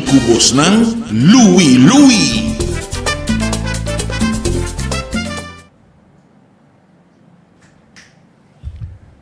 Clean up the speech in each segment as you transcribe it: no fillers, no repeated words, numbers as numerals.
Ku bosnan Louie Louie.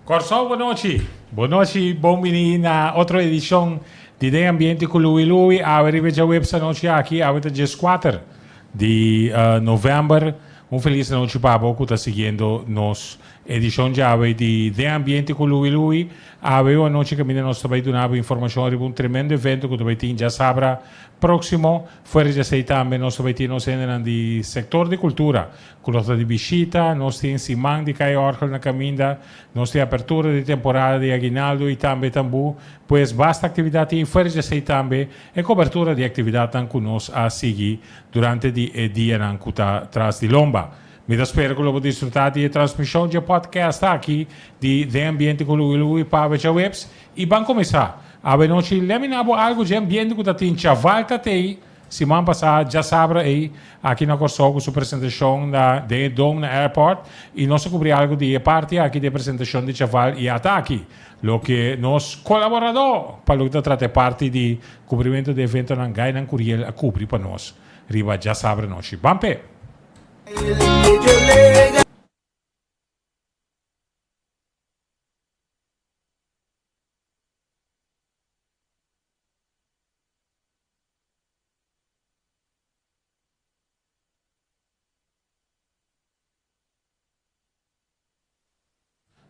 Kòrsou bonochi! Bonochi, bon bini na otro edishon di Den Ambiente ku Louie Louie. Awe riba e djaweps anochi aki, awe ta dieskuater di novèmber. Un felis anochi pa bo ku ta siguiendo nos edishon djawe di Den Ambiente ku Louie Louie. Awe un anochi kaminda nos ta bai duna bo informashon riba un tremendo evento ku ta bai tin djasabra próksimo. Fuera di esei tambe nos ta bai tin nos hendenan di sektor di kultura ku lo ta di bishita. Nos tin siman di kai òrgel na kaminda, nos tin apertura di temporada di aguinaldo i tambe tambú. Pues basta aktividat tin. Fuera di esei tambe e kobertura di aktividatnan ku nos a sigui durante di e dianan ku ta tras di lomba. Mi ta spera ku lo bo disfrutá di e transmishon dje podcast aki di Den Ambiente ku Louie Louie pa awe djaweps. I ban kuminsá! Awe nochi lèmi na bo algu dje ambiente ku ta tin chaval ta tei siman pasá djasabra ei aki na Kòrsou ku su presentashon na den e Dome na Airport i nos a kubri algu di e parti aki di e presentashon di chaval i ata aki loke nos kolaboradó pa loke ta trata e parti di kubrimentu di eventonan Gainan Curiel a kubri pa nos riba djasabra nochi. Ban p'e!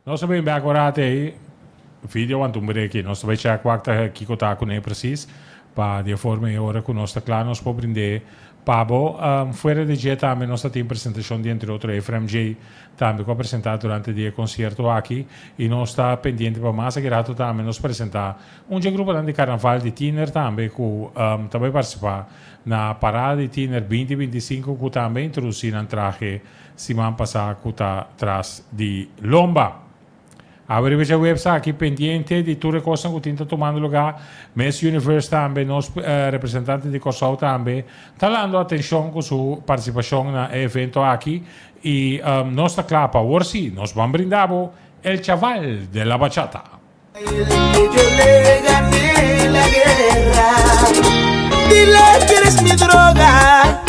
Nos ta bin bek ora ate ei video want un breki. Nos ta bai check wak ta kiko ta kuné precies pa di e forma ei ora ku nos ta kla nos por brind'é pa bo. Fuera di dje tambe nos ta tin presentashon di entre otro Efrem J tambe ku a presentá durante di e konsierto aki i nos ta pendiente pa mas aki rato tambe nos presentá un dje gruponan di karnaval di tiner tambe ku ta bai partisipá na parada di tiner binti 25 ku tambe a introdusí nan trahe Siman pasá ku ta tras di lomba. Awe riba djaweps aki pendiente di tur e kosnan ku tin ta tumando lugá. Miss Universe tambe, nos representante di Kòrsou tambe ta lando atenshon ku su partisipashon na e evento aki i nos ta kla pa awor sí nos ban brinda bo El Chaval de la Bachata. Dile que eres mi droga,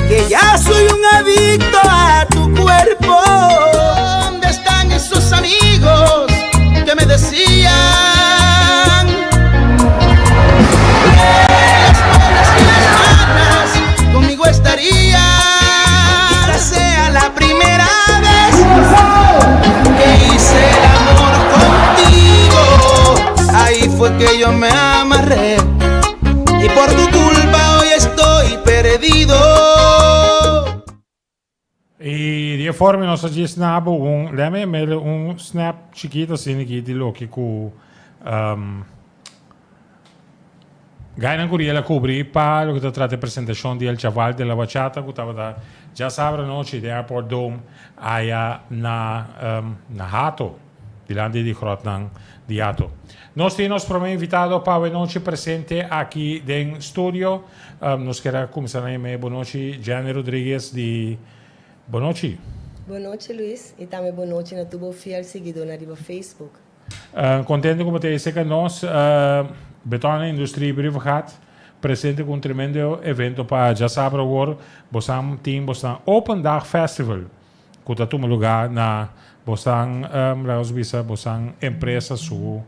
que ya soy un adicto a tu cuerpo. ¿Dónde están esos amigos que me decían? Las buenas y las malas conmigo estarían. Quizás sea la primera vez que hice el amor contigo. Ahí fue que yo me amarré y por tu culpa hoy estoy perdido. Y di e forma nos a djis na bo un, lemme mele un snap chikito asina aki di loke ku um, Gainan Curiel a kubri pa loke ta trata e presentashon di El Chaval de la Bachata ku tabata djasabra anochi den Airport Dome aya na um, na Hato, dilanti di grotnan di Hato. Nos tin nos prome invitado pa awe nochi presente aki den studio. Um, nos kier a kuminsá na yam'é bonochi Jenny Rodriguez di Bonochi. Bonochi Luis y tambe bonochi na tur bo fiel siguidornan riba Facebook. Contento cu bo ta esey ca nos Beton Industrie Brievengat presente cu un tremendo evento pa djasabra awor. Bosan tin bosan Open Dag Festival cu ta tuma lugar na bosan laga nos bisa bosan empresa su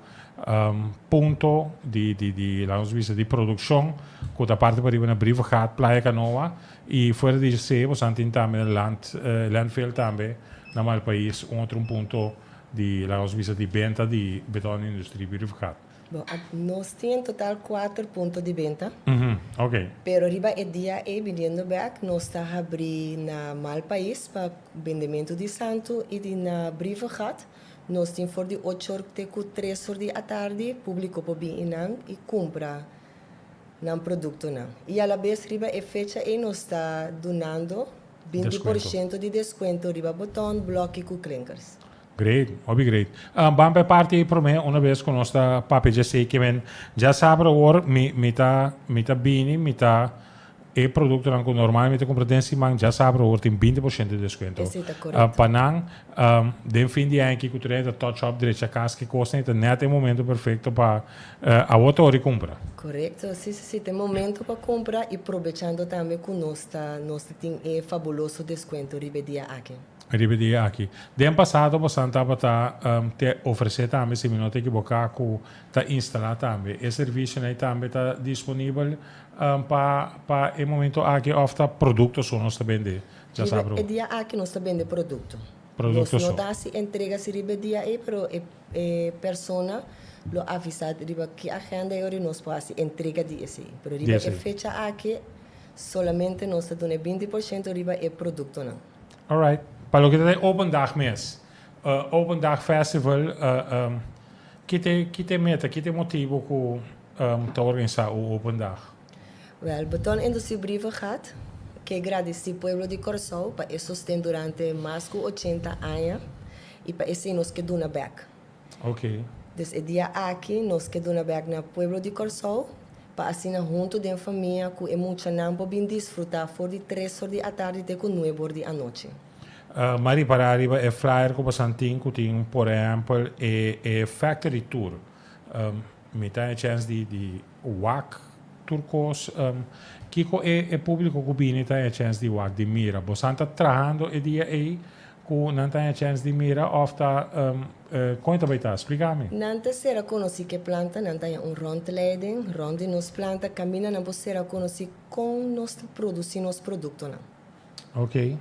punto di di di laga nos bisa di produccion cu ta parti pariba na Brievengat Playa Canoa y fuera di esey bosan tin tambe na land landfill tambe na Malpais un otro un punto di laga nos bisa di benta di beton industrie Brievengat. Bon, nos tin en total kuater punto di benta. Ok. Pero riba e dia ei biniendo bek nos ta habri na Malpais pa bendementu di santu i di na Brievengat nos tin for di ocho or te ku tres or di atardi publiko por bin einan i kumpra nan produktonan. I alabes riba e fecha ei nos ta dunando 20 por shento di deskuento riba boton, blòki ku klinkers. Great, hopi great. Ban pa e parti ei promé una bes ku nos ta papia dje esei ke men dja sabra awor mi mi ta mi ta bini mi ta. E produktonan ku normalmente kumpra den siman djasabra awor tin 20% di deskuento. Esei ta korekto. Pa nan, den fin di aña aki ku tur hende ta touch up, drecha kas, ki kosnan, ta nèt e momento perfekto pa awor ta ora di kumpra. Korekto, si, si, si. Ta e momento pa kumpra i probechando tambe ku nos ta nos ta tin e fabuloso deskuento riba e dia aki. Riba e dia aki. Den pasado bosan tabata te ofresé tambe, si mi no ta ekiboká, ku ta instalá tambe. E servisionan ei tambe ta disponibel pa pa e momento aki òf ta produkto so nos ta bende djasabra? Riba e dia aki nos ta bende produkto. Produkto Nos so. no ta hasi entrega si riba e dia ei, pero e e persona lo avisá riba ki agenda e ora i nos por hasi entrega di esei. Pero Di riba e esei. fecha aki solamente nos ta duna e 20% riba e produktonan. Alright. Pa loke ta e Open Dag mes, Open Dag Festival, ki ta ki ta e meta, ki ta e motibu ku ta organisá un Open Dag? Wèl, Beton Industrie Brievengat ke gradisí pueblo di Kòrsou pa e sosten durante mas ku 80 aña i pa esei nos ke duna bèk. Ok. Dus e dia aki nos ke duna bèk na pueblo di Kòrsou pa asina huntu den famia ku e muchanan por bin disfrutá for di tres or di atardi te ku nuebe or di anochi. M'a ripará riba e flyer ku bosan tin ku tin por ehèmpel e e factory tour. Mi ta e chèns di di wak tur kos. Kiko e e públiko ku bini ta e chèns di wak, di mira? Bosan ta trahando e dia ei Ku nan ta haña chèns di mira òf ta kon e ta bai ta? Splika mi. Nan ta sera konosí ku e planta, nan ta haña un rondleiding rònt di nos planta kaminda nan por sera konosí kon nos ta produsí nos produktonan. Ok.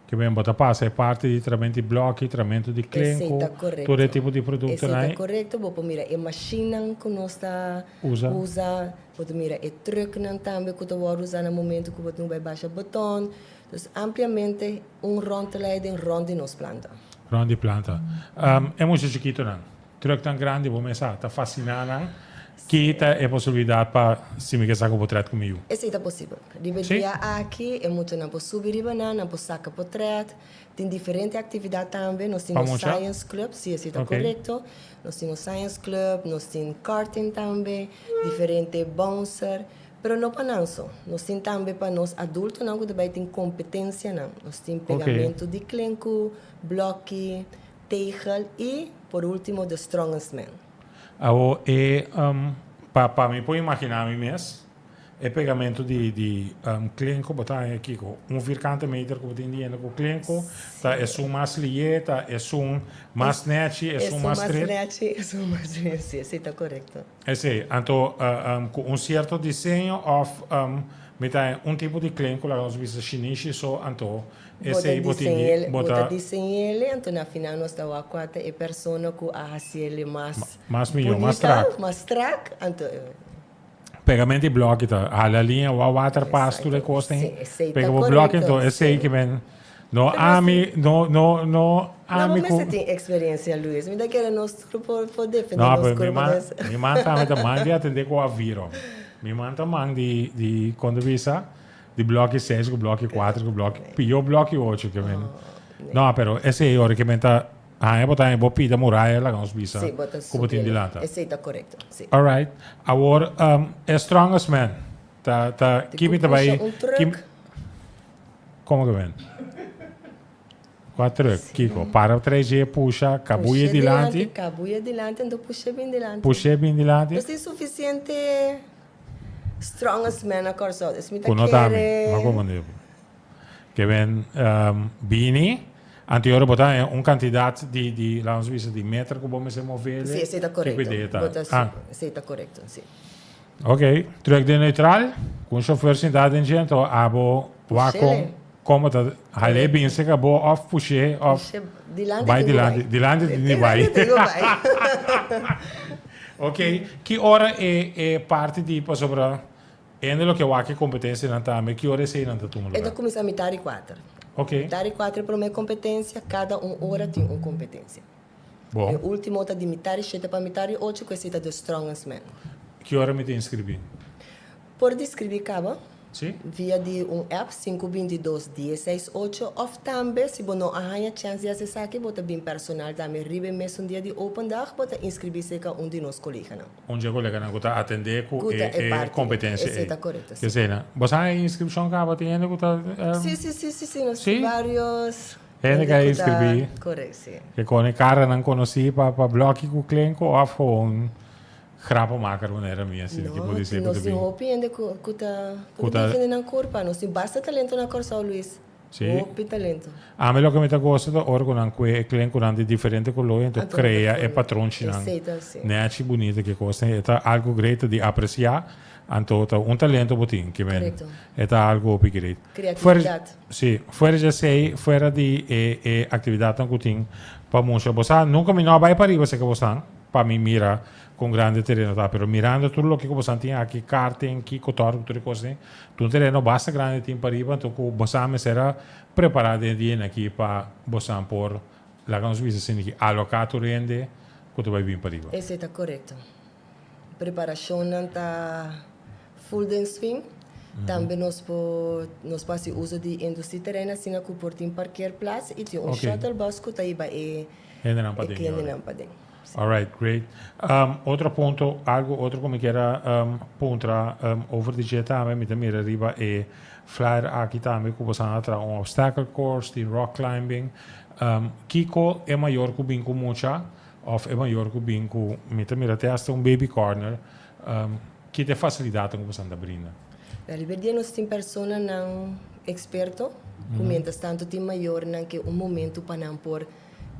Ke ben bo ta pasa e parti di tramentu di blòki, tramentu di Esei klenku, ta tur e korekto. tipo di Esei produktonan ta ei. korekto. Bo por mira e mashinnan ku nos ta Usa. usa, bo ta mira e trùknan tambe ku ta wòrdu usá na momentu ku bo tin ku bai basha beton. Dus ampliamente un rondleiding rond di nos planta. Rond di planta. E mucha chikitonan, trucknan grandi bo mes sa ta fasciná nan. Ki ta e posibilidad pa si mi ke saca potret cu mi yu? Esei ta posibel. Riba e Sí? dia aki e muchanan por subi riba nan, nan por saca potret. Tin diferente actividad tambe. Nos tin Pa nos mucha? Science Club, si esei ta Ok. corecto. Nos tin nos Science Club, nos tin karting tambe, diferente bouncer. Pero no pa nan so. Nos tin tambe pa nos adultonan ku ta bai tin kompetensianan. Nos tin pegamentu di klenku, blòki, tegel i por ultimo the strongest man. Awo e pa pa mi por imaginá mi mes e pegamentu di di klenku bo ta haña kiko? Un vierkante meter ku bo tin di yenda ku klenku ta esun mas lié, ta esun mas nèchi, esun mas stret? Esun mas nèchi, esun mas stret, si esei ta korekto. Esei, anto ku un sierto diseño òf mi ta un tipo di klen ku laga nos bisa shinishi so, anto esei bo tin di Bo ta diseñ'el, anto na final nos ta wak kua ta e persona ku a hasiel mas Mas mihó, mas bunita, strak. mas strak, anto. Pegamento di blòki ta hala liña, wak waterpas, tur e kosnan ei, pega bo blòki anto esei ke men No ami, no, no, no ami ku. No, bo mester tin experiencia, Luis. Mi ta kere nos tur por, por defende no, nos pero cuerpo. Mi man, mi man tambe ta man di atende ku aviro. Mi man ta man di, di kon ta bisa, di bloki 6 ku bloki 4 ku bloki, pio bloki 8 ke men. No, pero esei ora ke men ta haña bo ta haña bo pida muraya laga nos bisa Sí, bo ta ku bo tin subiendo. dilanta. Esei ta korekto, sí. Alright. Awor, e strongest man ta, ta, Di ki ku mi ta pusha bai, un ki, truck. Como que ven? Cua truck? Kiko? Para 3G pusha, cabuye Pushe dilanti. Cabuye dilanti, anto pushe bin dilanti. Pushe bin dilanti. Nos tin suficiente strongest man na Kòrsou, dus mi ta Ku no ta mi, kere. no como di. Ke ben bini, anto ora bo ta haña un kantidat di, di, laat ons bisa, di meter ku bo mester movele. Sí, esei ta Kiko korekto. idea ta? Bo ta, Ah. esei ta korekto, sí. Ok, truck den neutral, ku un chauffeur sintá den dje, anto abo wak kon komo ta hal'é bin serka bo òf push'é òf bai dilanti, dilanti tin di bai. Ok, ki ora e e parti di pasobra hende lo ke wak e kompetensianan tambe, ki ora eseinan ta tuma E ta lugar? kuminsá mitar di kuater. Ok. Mitar di kuater e promé kompetensia, kada un ora tin un kompetensia. Bon. E ultimo ta di mitar di shete pa mitar di ocho ku esei ta The Strongest Man. Ki ora mi ta inskribí? Por diskribí kaba. Via di un app 522 168 òf tambe si bo no a haña chèns di hasi esaki, bo ta bin personal tambe riba e mesun dia di open dag, bo ta inskribí serka un di nos koleganan. Un di e koleganan ku ta atendé ku Ku ta e e parti, kompetensia esei ei. ta korekto, si. Esei nan. Bo sa e inskripshon kaba tin hende ku ta Sí, sí, sí, sí, sí, nos Sí? tin vários Hende hende ku a ku ta inskribí. korek, sí. Ke kone karanan konosí pa pa blòki ku klenku òf gewoon grappenmaker manera mi asina ki No, por disi ku nos ta tin bin. hopi hende ku ku ta ku Ku ta ta defende nan kurpa. Nos tin basta talento na Kòrsou, Luis. Sí. Hopi talento. Ami loke mi ta gosta ta ora ku nan kue e klenkunan di diferente koló i anto Anto krea e patrón. patronchinan Esei ta si. nèchi bunita ke kos e ta algu great di apresiá anto ta un talento bo tin ke men Korekto. e ta algu hopi great. Fuera Kreatividat. sí, fuera di esei fuera di e e aktividatnan ku tin pa mustra bo sa nunka mi no a bai pariba esei ke bo san pa mi mira Con grandi tereno ta, pero mirando tur loke cu bosan tin aki, karting, kico tor cu tur e cosnan, ta un tereno basta grandi tin pariba, anto cu bosan mester a prepara den e dianan aki pa bosan por, laga nos bisa asina aki, aloca tur hende cu ta bay bin pariba. Esey ta corecto. Preparacionnan ta full den swing. Tambe nos por nos por haci uso di industrieterrein asina cu por tin parkeerplaats y tin un shuttle bus cu ta hiba e Hendenan paden. e clientenan paden. Alright, great. Otro punto, algo otro ku mi kier a puntra over di dje tambe, mi ta mira riba e flyer aki tambe ku boso a traha un obstacle course, tin rock climbing. Kiko e mayor ku bin ku mucha of e mayor ku bin ku, mi ta mira te hasta un baby corner, ki ta e facilidadnan ku boso ta brinda? Riba e dia nos tin personanan experto ku mientras tanto tin mayornan ke un momento pa nan por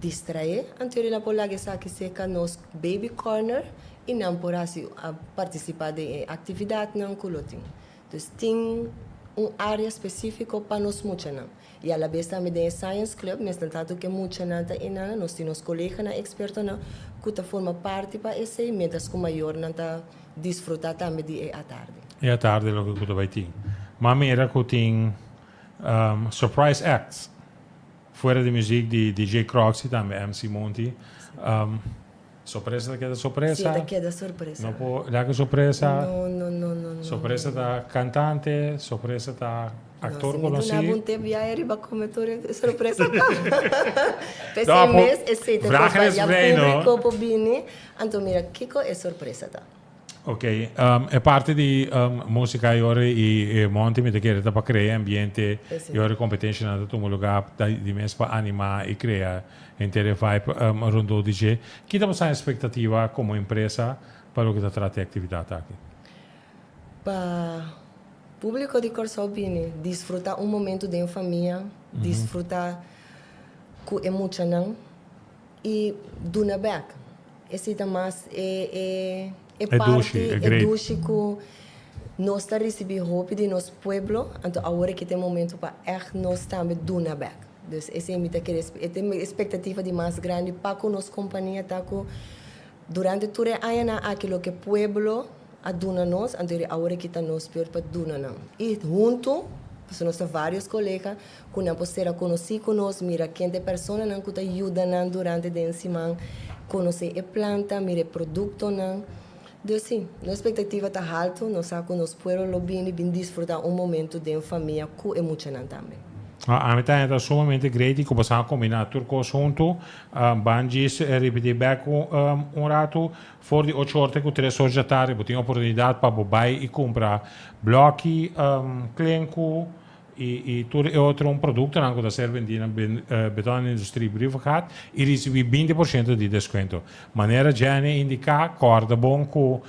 Distraé, anto nan por laga esaki serka nos baby corner i nan por hasi a partisipá den e aktividatnan ku lo tin. Dus tin un área spesífiko pa nos muchanan. I alabes tambe den e science club, mester tantu ku e muchanan ta einan, nos tin nos koleganan ekspertonan ku ta forma parti pa esei, miéntras ku mayornan ta disfrutá tambe di e atardi. E atardi loke ku ta bai tin. M'a mira ku tin surprise acts. Fuera di muziek di DJ Croxy tambe MC Monty. Sorpresa ta keda sorpresa. Si, ta keda sorpresa. No por laga sorpresa. No, no, no, no, no. Sorpresa ta cantante, sorpresa ta actor conoci. No, si mi duna bo un tip ya e riba come tur e sorpresa ta. P'esei mes esei ta Vragen is ya vrij, no? publico por bini, anto mira kico e sorpresa ta. Ok, e parti di musica y ora y Monty mi ta kere ta pa crea ambiente y ora competencianan ta tuma lugar ta di mes pa anima y crea henter e vibe rondó di dje. Ki ta boso expectativa como empresa pa loke ta trata e actividad aki? Pa publico di Corsou bini disfruta un momento den famia, disfruta cu e muchanan y duna bek. Esei ta mas e e e parti, e dushi ku nos ta risibí hopi di nos pueblo, anto awor aki ta e momento pa ègt nos tambe duna bèk. Dus esei mi ta kere, e ta mi espektativa di mas grandi pa ku nos kompania ta ku durante tur e añanan aki loke pueblo a duna nos, anto awor aki ta nos beurt pa duna nan. I huntu, pasobra nos ta vários kolega, ku nan por sera konosí ku nos, mira ken ta e personanan ku ta yuda nan durante den siman, konosé e planta, mira e produktonan. Dus sí, nos espektativa ta haltu, nos sa ku nos pueblo lo bini bin disfrutá un momentu den famia ku e muchanan tambe. Ami ta henter sumamente great di ku bo sa kombiná tur kos huntu. Ban djis ripití bèk un ratu. For di ocho or te ku tres or djatardi bo tin oportunidat pa bo bai i kumpra blòki, klenku, I i tur e otro un produktonan ku ta ser bendí na Beton Industrie Brievengat i risibí 20% di deskuento. Manera Jenny indiká, kòrda bon ku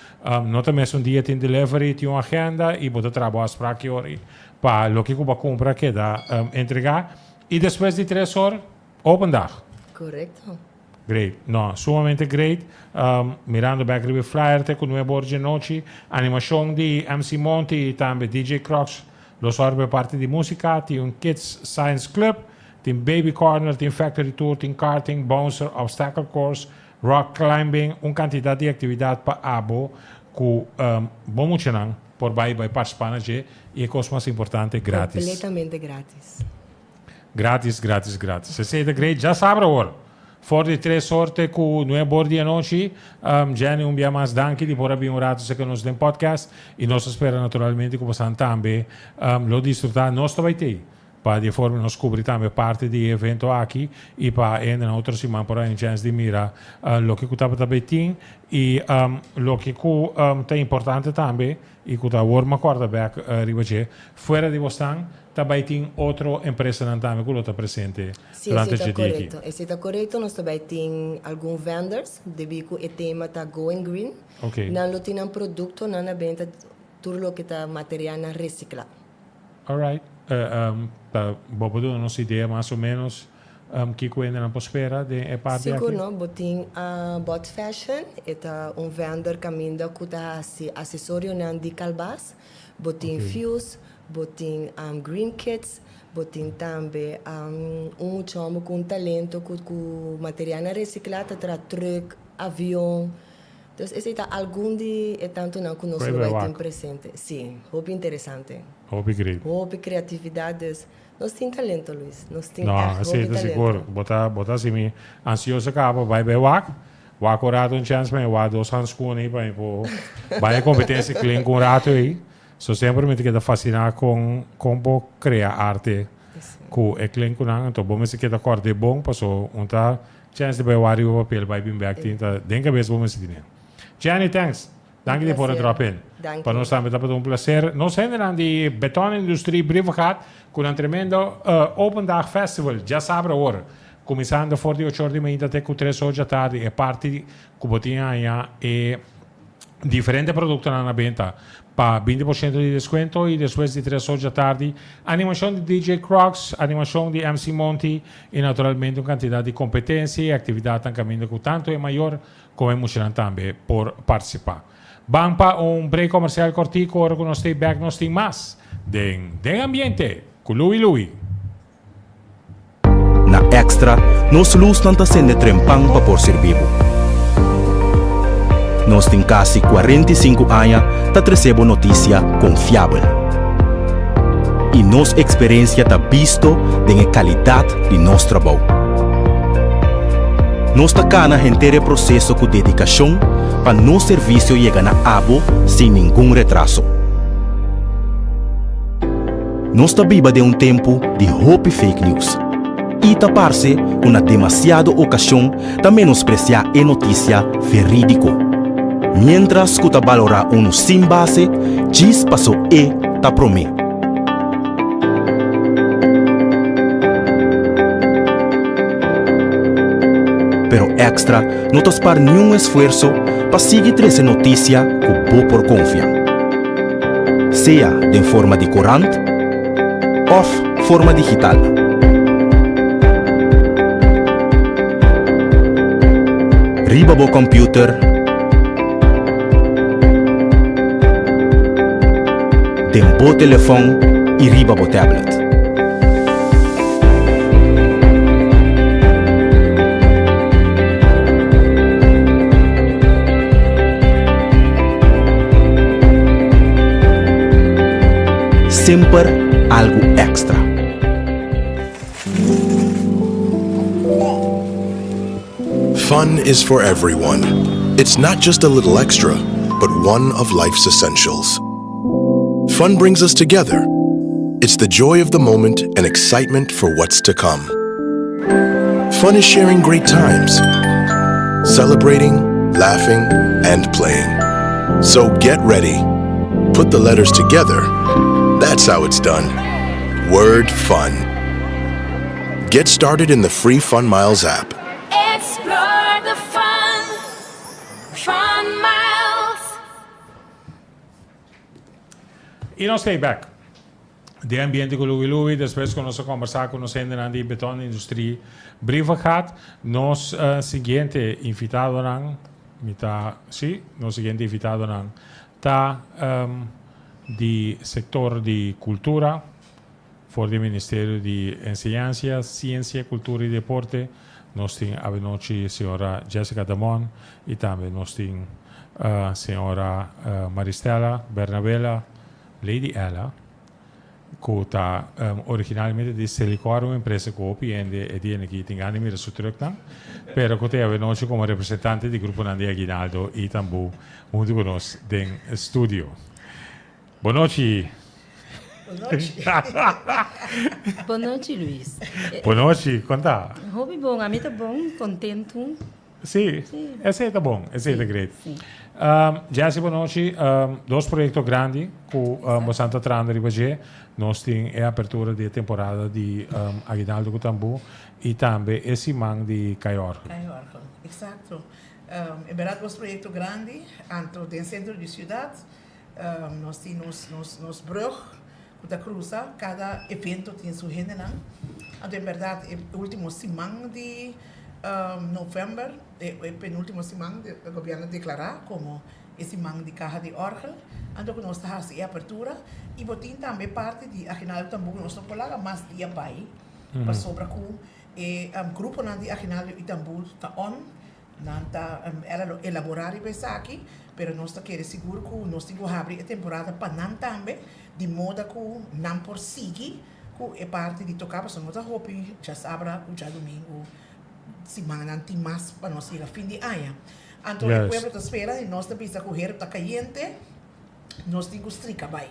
no ta mes un dia tin delivery, tin un agenda i bo ta traha bo afsprak ki ora pa loke ku bo a kumpra keda entregá. I despues di tres or, open dag. Korekto. Great. No, sumamente great. Mirando bek riba e flyer te ku nuebe or djenochi, animashon di MC Monty i tambe DJ Crocs lo sòru pa e parti di músika. Tin un Kids Science Club, tin Baby Corner, tin Factory Tour, tin karting, bouncer, obstacle course, rock climbing, un kantidat di aktividat pa abo ku bo muchanan por bai bai partisipá na dje i e kos mas importante, gratis. Kompletamente gratis. Gratis, gratis, gratis. Esei ta great. Dja sabra awor. For di tres or te ku nuebe or di anochi. Jenny, un bia mas danki di por a bin un rato serka nos den podcast i nos ta spera naturalmente ku bosan tambe lo disfrutá. Nos ta bai tei pa di e forma nos kubri tambe parti di e evento aki i pa hende nan otro siman por a haña chèns di mira loke ku tabata bai tin i loke ku ta importante tambe i ku ta awor mi a kòrda bèk riba dje, fuera di bosnan ta bai tin otro empresanan tambe ku lo ta presente Sí, durante esei dje ta dia aki. korekto. Esei ta korekto. Nos ta bai tin algun vendors debí ku e tema ta Going Green. Oké. Nan lo tin nan produktonan na benta tur loke ta materialnan resiklá. Alright. Ta bo por duna nos idea mas o menos kiko hendenan por spera den e parti Sigur aki? no. Bo tin Bot Fashion, e ta un vendor kaminda ku ta hasi asesorionan di kalbas. Bo tin Fuse, bo tin Green Kids, bo tin tambe un mucha homber ku un talento ku ku materialnan resiklá ta traha trùk, avion. Dus esei ta algun di e tantunan ku nos lo bai tin presente. Sí, hopi interesante. Hopi great. Hopi kreatividat, dus nos tin talento Luis, nos tin No, ègt esei hopi ta talento. sigur. Bo ta bo ta hasi mi ansioso kaba bai bai wak. Wak un rato un chèns pa mi wak dos hanskun ei pa mi por bai e kompetensia klink un rato ei. So semper mi ta keda fasiná kon kon bo krea arte ku e klinkunan. Anto bo mester keda kòrd'é bon paso un ta Chance di bai wak riba papel bai bin bek tin ta den cabes bo mester tene. Jenny thanks. Danki di por a drop in. Pa nos tambe tabata un placer. Nos hendenan di Beton Industrie Brievengat cu nan tremendo Open Dag Festival djasabra awor cuminsando for di ocho or di mainta te cu tres or djatardi e parti cu bo tin haña e Diferente productonan na benta pa binti por ciento di descuento y despues di tres or djatardi animacion di DJ Crocs, animacion di MC Monty y naturalmente un cantidad di competencia y actividadnan caminda cu tanto e mayor como e muchanan tambe por participa. Ban pa un break comercial cortico ora cu nos stay back nos tin mas den Den Ambiente cu Louie Louie. Na Extra, nos lusnan ta sende trempan pa por sirbi bo. Nos tin kasi 45 aña ta trese bo notisia konfiabel. I nos eksperensia ta bisto den e kalidat di nos trabou. Nos ta kana henter e proseso ku dedikashon pa nos servisio yega na abo sin ningun retraso. Nos ta biba den un tempu di hopi fake news i ta parse ku na demasiado okashon ta menospresiá e notisia verídiko, miéntras ku ta balorá unu sin base djis paso e ta promé. Pero Extra no ta spar niun esfuerso pa sigui trese notisia ku bo por konfia. Sea den forma di korant òf forma digital. Riba bo kòmpiuter, den bo telefòn i riba bo tablet. Semper algu èkstra. Fun is for everyone. It's not just a little extra, but one of life's essentials. Fun brings us together. It's the joy of the moment and excitement for what's to come. Fun is sharing great times, celebrating, laughing, and playing. So get ready. Put the letters together. That's how it's done. Word fun. Get started in the free Fun Miles app. Explore the fun, Fun Miles. I nos stay back den ambiente ku Louie Louie despues ku nos a kombersá ku nos hendenan di Beton Industrie Brievengat. Nos siguiente invitadonan, mi ta, sí, nos siguiente invitadonan ta di sektor di kultura for di Ministerio di Enseñansia, Siensia, Kultura i Deporte. Nos tin avenochi señora Jessica Damon i tambe nos tin señora Maristella Bernabela, Lady Ella. Ku ta originalmente di Selikor, un empresa ku hopi hende e dianan aki tin gana di mira su truknan, pero ku ta yaba nochi komo representante di gruponan di Aguinaldo i Tambú huntu ku nos den studio. Bon nochi! Bon nochi! Bon nochi Luis. Bon nochi, kon ta? Hopi bon, ami ta bon, kontentu. Sí, esei ta bon, esei ta great. Jessy, bon nochi. Dos proyecto grandi cu bosan ta trahando riba dje. Nos tin e apertura di e temporada di Aguinaldo cu Tambú y tambe e siman di Cai Orgel. Cai Orgel, exacto. En berdad dos proyecto grandi, anto den centro di ciudad nos tin nos brug cu ta cruza, cada evento tin su hendenan. Anto en berdad e ultimo siman di november, e penultimo siman, e gobierno a declara como e siman di caha di orgel, anto cu nos ta haci e apertura y bo tin tambe parti di Aguinaldo Tambú cu nos no por laga mas dia bay pasobra cu e gruponan di Aguinaldo y Tambú ta on. Nan ta ela lo elabora riba esaki, pero nos ta kere sigur ku nos tin ku habri e temporada pa nan tambe, di moda ku nan por sigui ku e parti di toka, pasobra no ta hopi djasabra ku djadumingu simannan tin mas pa nos yega fin di aña. Anto e pueblo ta spera i nos ta bisa ku herp ta kayente, nos tin ku strika bai.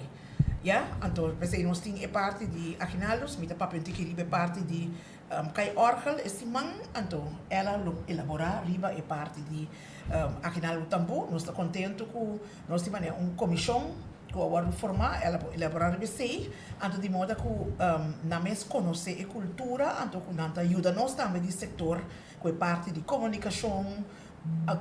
Ya, anto p'esei nos tin e parti di aginaldos, mi ta papia un tiki riba e parti di Kai orgel e siman, anto ela lo elaborá riba e parti di Aguinaldo Tambú. Nos ta kontentu ku nos tin manera un komishon ku a wòrdu formá, ela por elaborá riba esei, anto di moda ku nan mes konosé e kultura, anto ku nan ta yuda nos tambe di sektor ku e parti di komunikashon,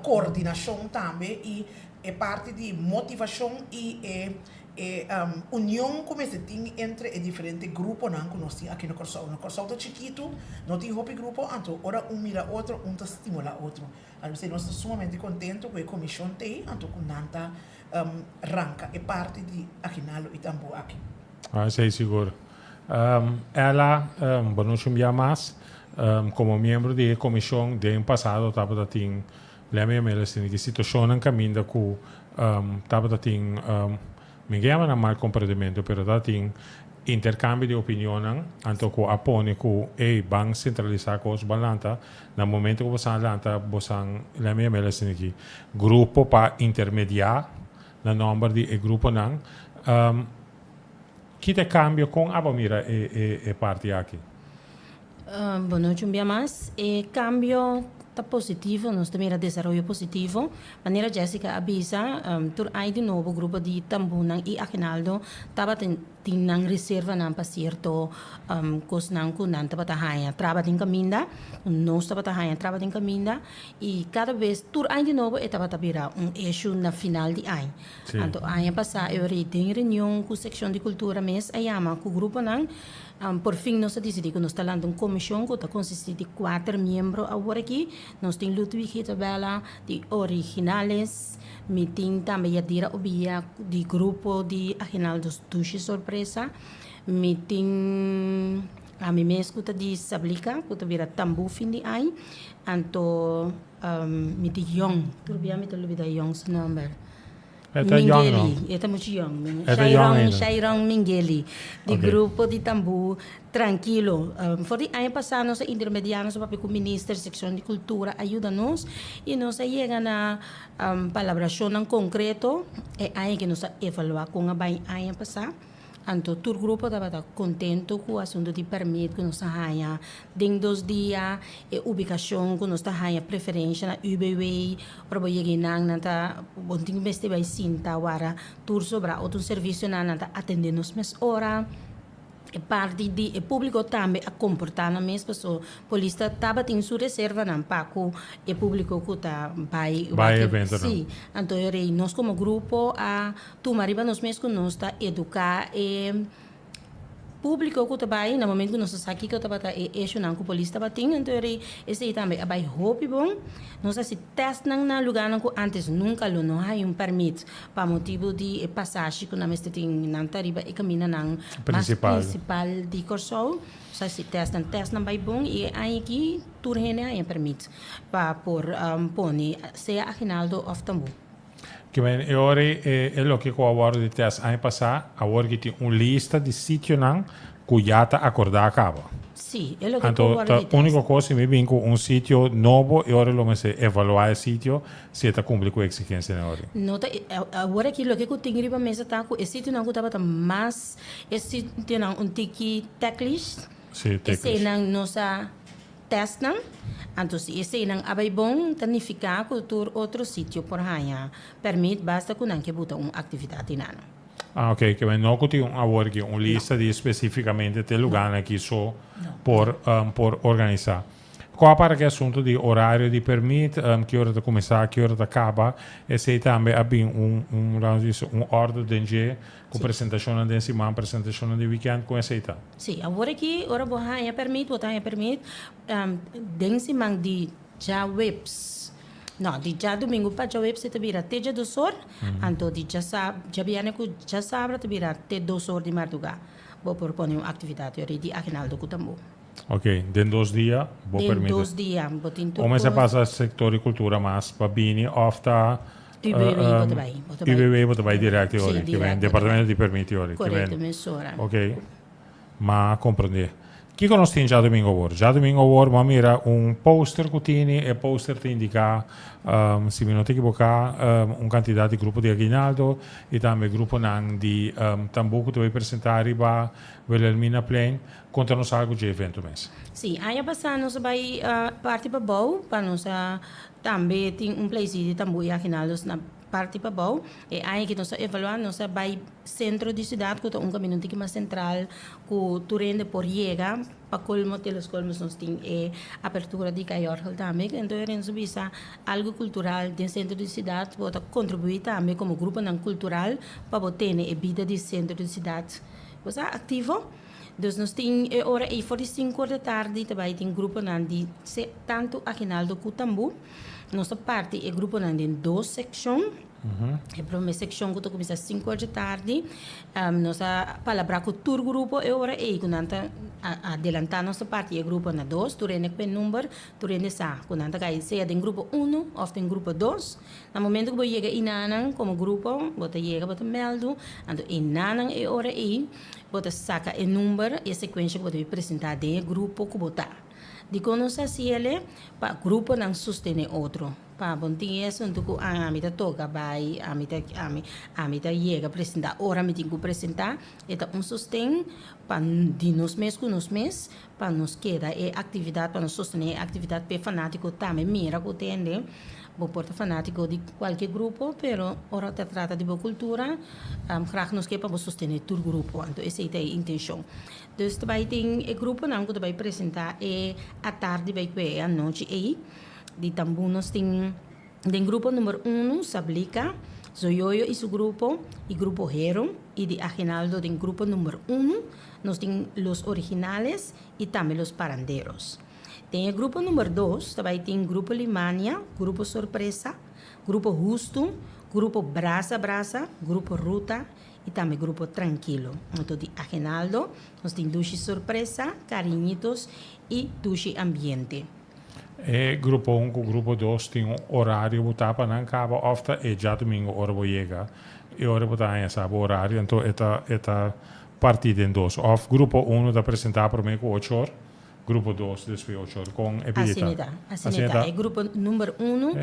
koordinashon tambe i e parti di motivashon i e E union ku mester tin entre e diferente gruponan ku nos tin aki na Kòrsou. Na Kòrsou ta chikitu, no tin hopi grupo, anto ora un mira otro, un ta stimulá otro. Anto p'esei nos ta sumamente kontentu ku e komishon t'ei, anto ku nan ta ranka e parti di Aguinaldo i Tambú aki. Ah, esei sigur. Ella, bo no chumbiá mas. Komo miembro di e komishon den pasado tabata tin Lemme yama el asina ki situacionnan caminda cu tabata tin, mi ke yama nan mal comprendimento, pero tabatin intercambio di opinionnan, anto cu a pone cu, ey, ban centralisa cos, ban lanta, na momento cu bosan a lanta, bosan, lemme yama el asina ki, grupo pa intermedia na nomber di e gruponan, ki ta e cambio, con abo mira e parti aki? Bon nochi un bia mas. E cambio ta positivo, nos ta mira desaroyo positivo. Manera Jessica a bisa, tur aña di nobo grupo di tambunan y aginaldo tabatin tin nan reservanan pa cierto cosnan cu nan tabata haña traba den caminda, cu nos tabata haña traba den caminda y cada bes tur aña di nobo e tabata bira un issue na final di aña. Anto aña pasa e ora den reunion cu seccion di cultura mes a yama cu gruponan. Por fin nos a disidí ku nos ta lanta un komishon ku ta konsistí di kuater miembro awor aki. Nos tin Ludwig Itabella di Originales, mi tin tambe Yadira Obia di grupo di Aginaldo's Dushi Sorpresa, mi tin ami mes ku ta di Sablika ku ta bira tambú fin di aña, anto mi tin Yong, tur bia mi ta lubida Yong su nòmber. E ta young no? Mingeli, e ta muchu young. E ta young ainda. Shairon Mingeli, di Ok. grupo di tambú Trankilo. For di aña pasá nos a intermediá, nos a papia ku minister, sekshon di kultura a yuda nos i nos a yega na palabrashonnan konkreto e aña ke nos a evaluá kon a bai aña pasá. Anto tur grupo tabata contento cu asunto di permit cu nos ta haya den dos dia, e ubicacion cu nos ta haya preferencia na UBW, ora bo yega eynan nan ta bo no tin cu mester bay sinta wara tur sobra otro servicionan nan ta atende nos mes ora. E parti di e publico tambe a comporta nan mes paso polis ta tabatin su reservanan pa cu e publico cu ta bay Bay eventonan. Si, anto e rey nos como grupo a Tuma riba nos mes ku nos ta eduká e públiko ku ta bai na momento ku nos a sa kiko tabata e eshunan ku polis tabatin anto eri esei tambe a bai hopi bon. Nos a hasi tèstnan na lugánan ku ántes nunka lo no haña un pèrmit pa motibu di e pasashi ku nan mester tin nan ta riba e kamindanan mas prinsipal di Kòrsou. Nos a hasi tèstnan, tèstnan bai bon i e aña aki tur hende a haña pèrmit pa por pone sea aginaldo òf tambú. Ke men e ora ei e loke ku a wòrdu di tèst aña pasá, awor ki tin un lista di sitionan ku ya ta akordá kaba. Sí, e loke ku a Anto wòrdu ta di tèst. úniko kos si mi bin ku un sitio nobo e ora lo mester evaluá e sitio si e ta kumpli ku e eksigensianan e ora ei. No ta awor aki loke ku tin riba mesa ta ku e sitionan ku tabata mas e sitionan un tiki tèklish, Sí, tèklish. eseinan nos a. Testnan, anto si eseinan a bai bon ta nifiká ku tur otro sitio por haña pèrmit basta ku nan ke buta un aktividat di nan. Ah ok, ke men no ku tin un awor aki un lista di spesífikamente te lugánan aki so por por organisá. Kua para ku e asuntu di orario di pèrmit, ki ora ta kuminsá, ki ora ta kaba, esei tambe a bin un un laat nos bisa un òrdu den dje Ku presentashonnan den siman, presentashonnan di wikènt, kon esei ta? Sí, awor aki ora bo haña pèrmit, bo ta haña pèrmit den siman di djaweps, no, di djadumingu pa djaweps e ta bira te djados or, anto di djasa, djabièrnè ku djasabra ta bira te dos or di mardugá. Bo por pone un aktividat yori di aginaldo ku tambú. Ok, den dos dia bo Den dos dia bo tin tur O mester kos. pasa sektor di kultura mas pa bini òf ta UBW bo ta bai, bo ta bai. UBW bo ta bai direct e Sí, ora, ke direct ben bo ta bai. departamento di permit e ora, ke ben. Korekto, mesora. Ok, m'a komprendé. Kiko nos tin djadumingu awor? Djadumingu awor bo a mira un poster ku tini, e poster ta indiká, si mi no ta ekiboká, un kantidat di grupo di aguinaldo i tambe gruponan di tambú ku ta bai presentá riba Wilhelminaplein. Konta nos algu dje evento mes. Sí, aña pasá nos a bai parti pabou pa nos a Tambe tin un pleisí di tambú i aginaldos na parti pabou. E aña ki nos a evaluá nos a bai sentro di siudat ku ta un kaminda un tiki mas sentral ku tur hende por yega. Pa kolmo te los kolmos nos tin e apertura di Kaiorgel tambe. Enton e Renzo bisa algu kultural den sentro di siudat bo ta kontribuí tambe komo gruponan kultural pa bo tene e bida di sentro di siudat bo sa aktivo. Dus nos tin e ora ei for di sinku or di tardi ta bai tin gruponan di tantu Aginaldo ku Tambú. Nos ta parti e gruponan den dos sekshon. E promé sekshon ku ta kuminsá sinku or di tardi nos a palabrá ku tur grupo e ora ei ku nan ta adelantá nos ta parti e grupo na dos, tur hende ku e number, tur hende sa ku nan ta kai sea den grupo unu òf den grupo dos. Na momento ku bo yega einanan komo grupo bo ta yega bo ta mèldu, anto einanan e ora ei Bo ta saka e number i e sekuensha ku bo debe presentá den e grupo ku bo ta. Dikon nos ta hasi el'e? Pa gruponan sostené otro. Pa bo no tin e asuntu ku ami ta toka bai, ami ta ami ami ta yega presentá ora mi tin ku presentá. E ta un sosten pa di nos mes ku nos mes pa nos keda e aktividat, pa nos sostené e aktividat pa e fanátiko tambe mira ku tende. Bo por ta fanátiko di kualke grupo, pero ora ta trata di bo kultura, grag nos ke pa bo sostené tur grupo. Anto esei ta e intenshon. Dus ta bai tin e gruponan ku ta bai presentá e atardi bai kue e anochi ei. Di tambú nos tin den grupo number unu, Sablika, Zoyoyo i su grupo, i grupo Hero, i di Aginaldo den grupo number unu nos tin Los Originales i tambe Los Paranderos. Den e grupo number dos ta bai tin Grupo Limania, Grupo Sorpresa, Grupo Hustu, Grupo Brasa Brasa, Grupo Ruta y tambe Grupo Trankilo. Anto di Agenaldo nos tin Dushi Sorpresa, Cariñitos y Dushi Ambiente. E grupo un ku grupo dos tin un orario bo ta pa nan kaba òf ta e djadumingu ora bo yega e ora bo ta haña sa bo orario anto e ta e ta partí den dos òf grupo unu ta presentá promé ku ocho or Grupo dos despues ocho or con e pidi ta. Asina ta, asina ta. E grupo number uno,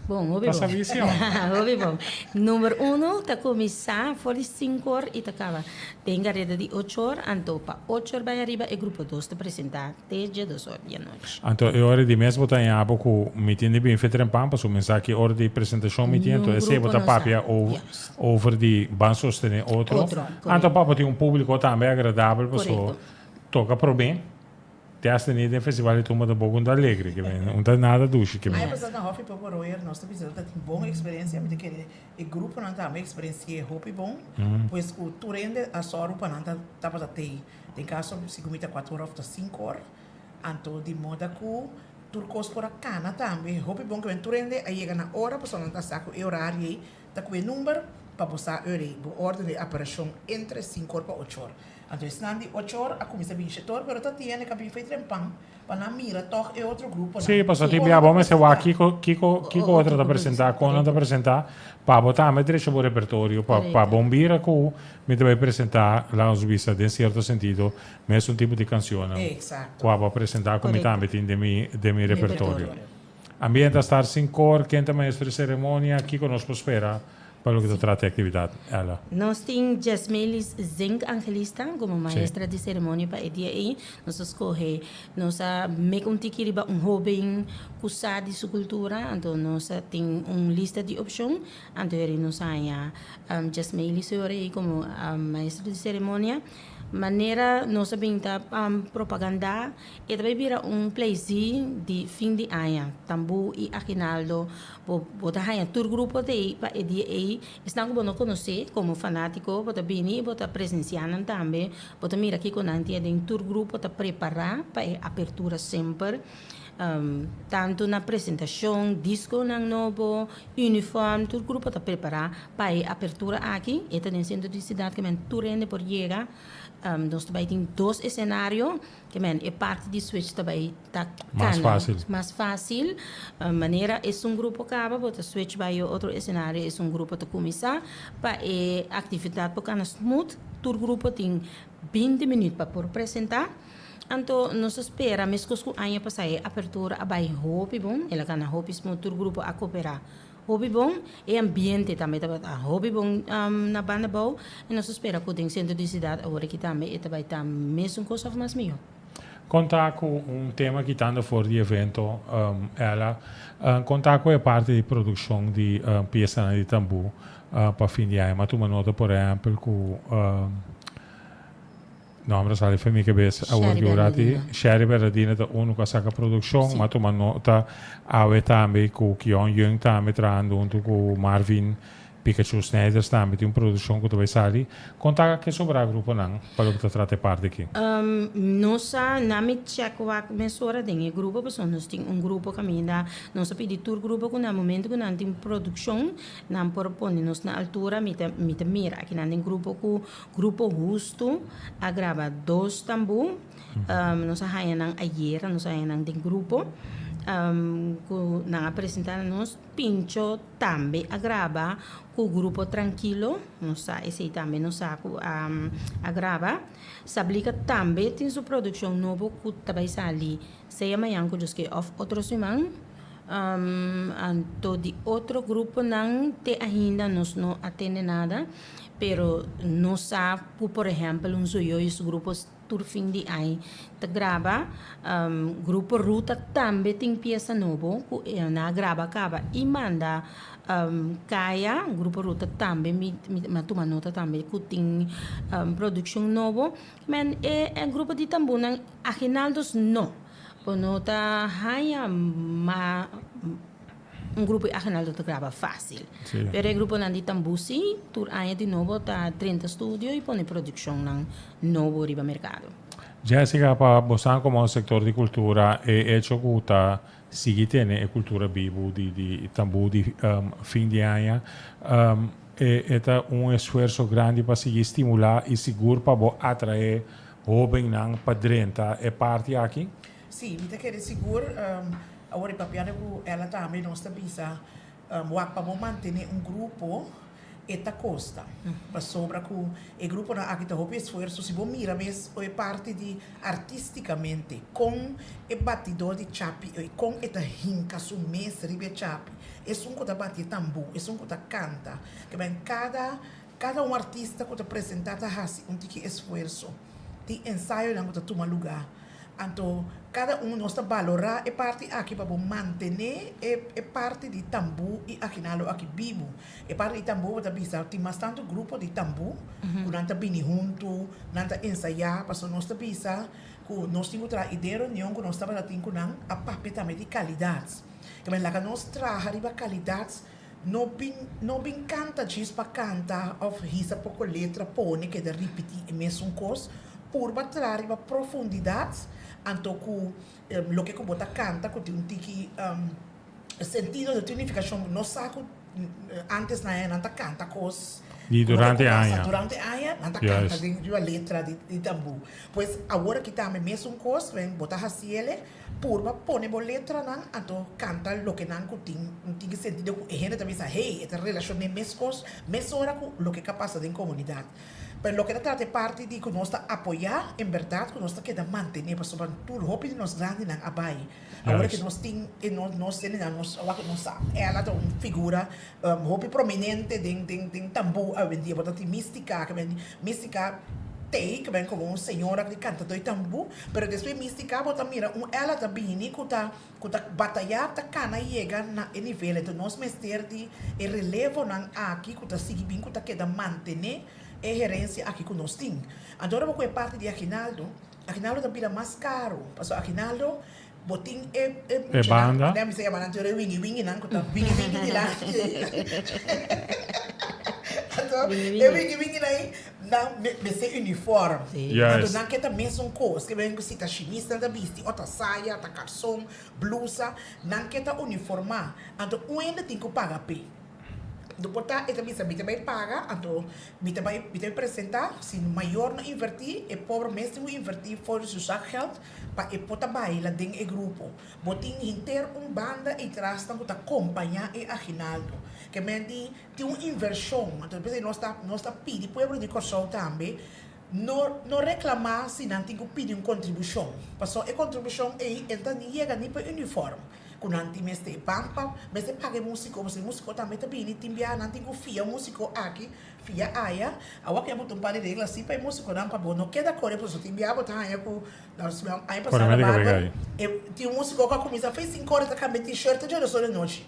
bon, hopi bon. Ta sabi si ora. Hopi bon. Number uno ta cuminsa for di cinco or y ta caba den careda di ocho or, anto pa ocho or bay ariba e grupo dos ta presenta te dje dos or di anochi. Anto e ora di mes bo ta ña bo cu mi tin di bin fe trempan pasobra mi sa ki ora di presentacion mi tin, anto esey bo ta papia over di ban sostene otro. Otro, correcto. Anto pa bo tin un publico tambe agradabel pasobra. Correcto. Toca prome te hasta ni den festival di tumba tampoco un ta alegre ke men un ta nada dushi ke men. Aña pasá na Hofi Popo Royer nos ta bisa ta tin bon experiencia mi ta kere e gruponan tambe experienci'e hopi bon pues ku tur hende a sòru pa nan ta tabata tei den kaso si ku mi ta kuater or of ta sinku or anto di moda ku tur kos por a kana tambe hopi bon ke men tur hende a yega na ora pasobra nan ta sa ku e orario ei ta ku e number pa bo sa ora ei bo orden di aparashon entre sinku or pa ocho or. Anto esnan di ochor a kuminsá bin shetor, pero ta tiene ku a bin fei trempan pa nan mira tòg e otro gruponan. Sí, pasobra tin bia bo mester wak kiko kiko kiko otro ta presentá, kon nan ta presentá, pa bo tambe drecha bo repertorio, pa pa bon bira ku mi ta bai presentá, laga nos bisa den sierto sentido, mesun tipo di kanshonnan ku abo a presentá ku mi tambe tin den mi den mi repertorio. Ambiente a star sin kor, ken ta maestro di seremonia, kiko nos por spera Pa loke ta trata e aktividat, Ella. Nos tin Jasmelis Zink Angelista komo maestra di seremonia pa e dia ei. Nos a skohe, nos a mek un tiki riba un hóben ku sa di su kultura, anto nos a tin un lista di opshon, anto heri nos haña Jasmelis e ora ei komo maestra di seremonia. Manera nos a bin ta propagandá, e ta bai bira un pleisí di fin di aña. Tambú i aginaldo, bo bo ta haña tur grupo ta ei pa e dia ei. Esnan ku bo no konosé komo fanátiko, bo ta bini i bo ta presensiá nan tambe. Bo ta mira kiko nan tin aden. Tur grupo ta prepará pa e apertura semper. Tantu na presentashon, diskonan nobo, uniform, tur grupo ta prepará pa e apertura aki. E ta den sentro di siudat ke men tur hende por yega. Nos ta bai tin dos esenario ke men e parti di switch ta bai ta kana mas fásil. Manera esun grupo kaba bo ta switch bai e otro esenario, esun grupo ta kuminsá pa e aktividat por kana smooth. Tur grupo tin binti minüt pa por presentá. Anto nos a spera meskos ku aña pasá e apertura a bai hopi bon, el a gana hopi smooth, tur grupo a koperá hopi bon, e ambiente tambe tabata hopi bon na banda bou i nos a spera ku den sentro di siudat awor aki tambe e ta bai ta mesun kos òf mas mihó. Konta ku un tema kitando for di evento, Ella, konta ku e parti di produkshon di piesanan di tambú pa fin di aña. Mi a tuma nota por ehèmpel ku. Nomber a sali for mi cabes awor ki ora ti. Sherry Bernardina ta uno cu a saca produccion, ma tuma nota awe tambe cu Kion Yeung tambe trahando hunto cu Marvin Pikachu Snijders tambe tin un produccion cu ta bay sali. Con ta ke sobra gruponan pa loke ta trata e parti aki? No sa, na mi check wak mesora den e grupo pasobra nos tin un grupo caminda nos a pidi tur grupo cu na momento cu nan tin produccion nan por pone nos na altura mi ta mi ta mira akinan den grupo cu Grupo Hustu a graba dos tambú. Nos a haña nan ayera, nos a haña nan den grupo ku nan a presentá na nos. Pincho tambe a graba ku Grupo Trankilo, nos sa esei tambe nos sa ku a graba. Sablika tambe tin su produkshon nobo ku ta bai sali sea mañan ku Dios ke òf otro siman. Anto di otro gruponan te ainda nos no a tende nada. Pero nos sa ku por ehèmpel un Zoyoy su grupo tur fin di aña ta graba. Grupo Ruta tambe tin piesa nobo ku nan a graba kaba i manda kaya. Grupo Ruta tambe mi a tuma nota tambe ku tin produkshon nobo. Men e grupo di tambúnan Aginaldos no. Bo no ta haña ma. Un grupo di Agenaldo ta graba fácil. Sí. Pero e gruponan di tambú sí, tur aña di nobo ta drenta studio i pone produccionnan nobo riba mercado. Jessica, pa bosan como sector di cultura, e hecho cu ta sigui tene e cultura bibu di di tambú di fin di aña, e e ta un esfuerso grandi pa sigui stimula y sigur pa bo atrae hobennan pa drenta e parti aki? Sí, mi ta kere sigur. Awor e papiando ku ela tambe nos ta bisa wak pa bo mantené un grupo e ta kosta pasobra ku e gruponan aki ta hopi esfuerso si bo mira mes e parti di artistikamente kon e batidó di chapi ei kon e ta hinka su mes riba e chapi esun ku ta bati e tambú esun ku ta kanta kiben kada kada un artista ku ta presentá ta hasi un tiki esfuerso tin ensayonan ku ta tuma lugá. Anto kada un nos ta balorá e parti aki pa bo mantené e e parti di tambú i aginaldo aki bibu. E parti di tambú bo ta bisa tin mas tantu grupo di tambú ku nan ta bini huntu, nan ta ensayá pasobra nos ta bisa ku nos tin ku traha i den reunion ku nos tabata tin ku nan a papia tambe di kalidat. Ke men laga nos traha riba kalidat no bin no bin kanta djis pa kanta òf hisa poko letra pone keda ripití e mesun kos. Purba traha riba profundidat, anto ku loke ku bo ta kanta ku tin un tiki sentido, tin un nifikashon. Nos sa ku antes nan ta kanta kos. Di durante aña. Durante aña nan ta kanta den riba letra di tambú. Pues awor aki tambe mesun kos, wen bo ta hasiele, purba pone bo letranan anto kanta loke nan ku tin un tiki sentido ku e hende ta bisa hey e ta relashoné meskos mesora ku loke ka pasa den komunidat. Pero loke ta trata e parti di ku nos ta apoyá en bèrdat ku nos ta keda mantené pasobra tur hopi di nos grandinan a bai. Awor ke nos tin e nos nos hendenan nos awor nos sa Ella ta un figura hopi prominente den den den tambú awendia bo ta tin Mística ke men Mística tei ke men komo un señora di kantadó di tambú pero despues Mística bo ta mira un Ella ta bini ku ta ku ta batayá ta kana yega na e nivel enton nos mester di e relevonan aki ku ta sigui bin ku ta keda mantené e herensia aki ku nos tin. Anto ora bo ku e parti di Aginaldo Aginaldo ta bira mas caro, pasobra Aginaldo bo tin e e E banda. Mi sa yama nan tur e wingi winginan cu ta wingi wingi dilanti. Anto e wingi winginan ei nan mester uniform. Juist. Anto nan ke ta mesun cos, ke men si ta shimis nan ta bisti o ta saya, ta carson, blusa, nan ke ta uniforma. Anto un hende tin cu paga p'e. Do por ta e ta bisa mi ta bai paga anto mi ta bai mi ta bai presenta si mayor no inverti e pober mes tin ku inverti for di su zakgeld pa e por ta baila den e grupo. Bo tin henter un banda ei trasnan ku ta kompaña e aginaldo. Ke men di tin un invershon anto p'esei nos ta nos ta pidi pueblo di Kòrsou tambe no no reklamá si nan tin ku pidi un kontribushon pasobra e kontribushon ei e ta ni yega ni pa e uniform. Ku nan tin mester ban pa mester paga e musiko pasobra e musiko tambe ta bini tin biaha nan tin ku fia musiko aki fia aya awor ke a bota un par di regla si pa e musikonan pa bo no keda kore pasobra tin biaha bo ta haña ku aña pasado na barber e tin un musiko ku a kuminsa fei sin kore ta kambia t-shirt te djora solo nochi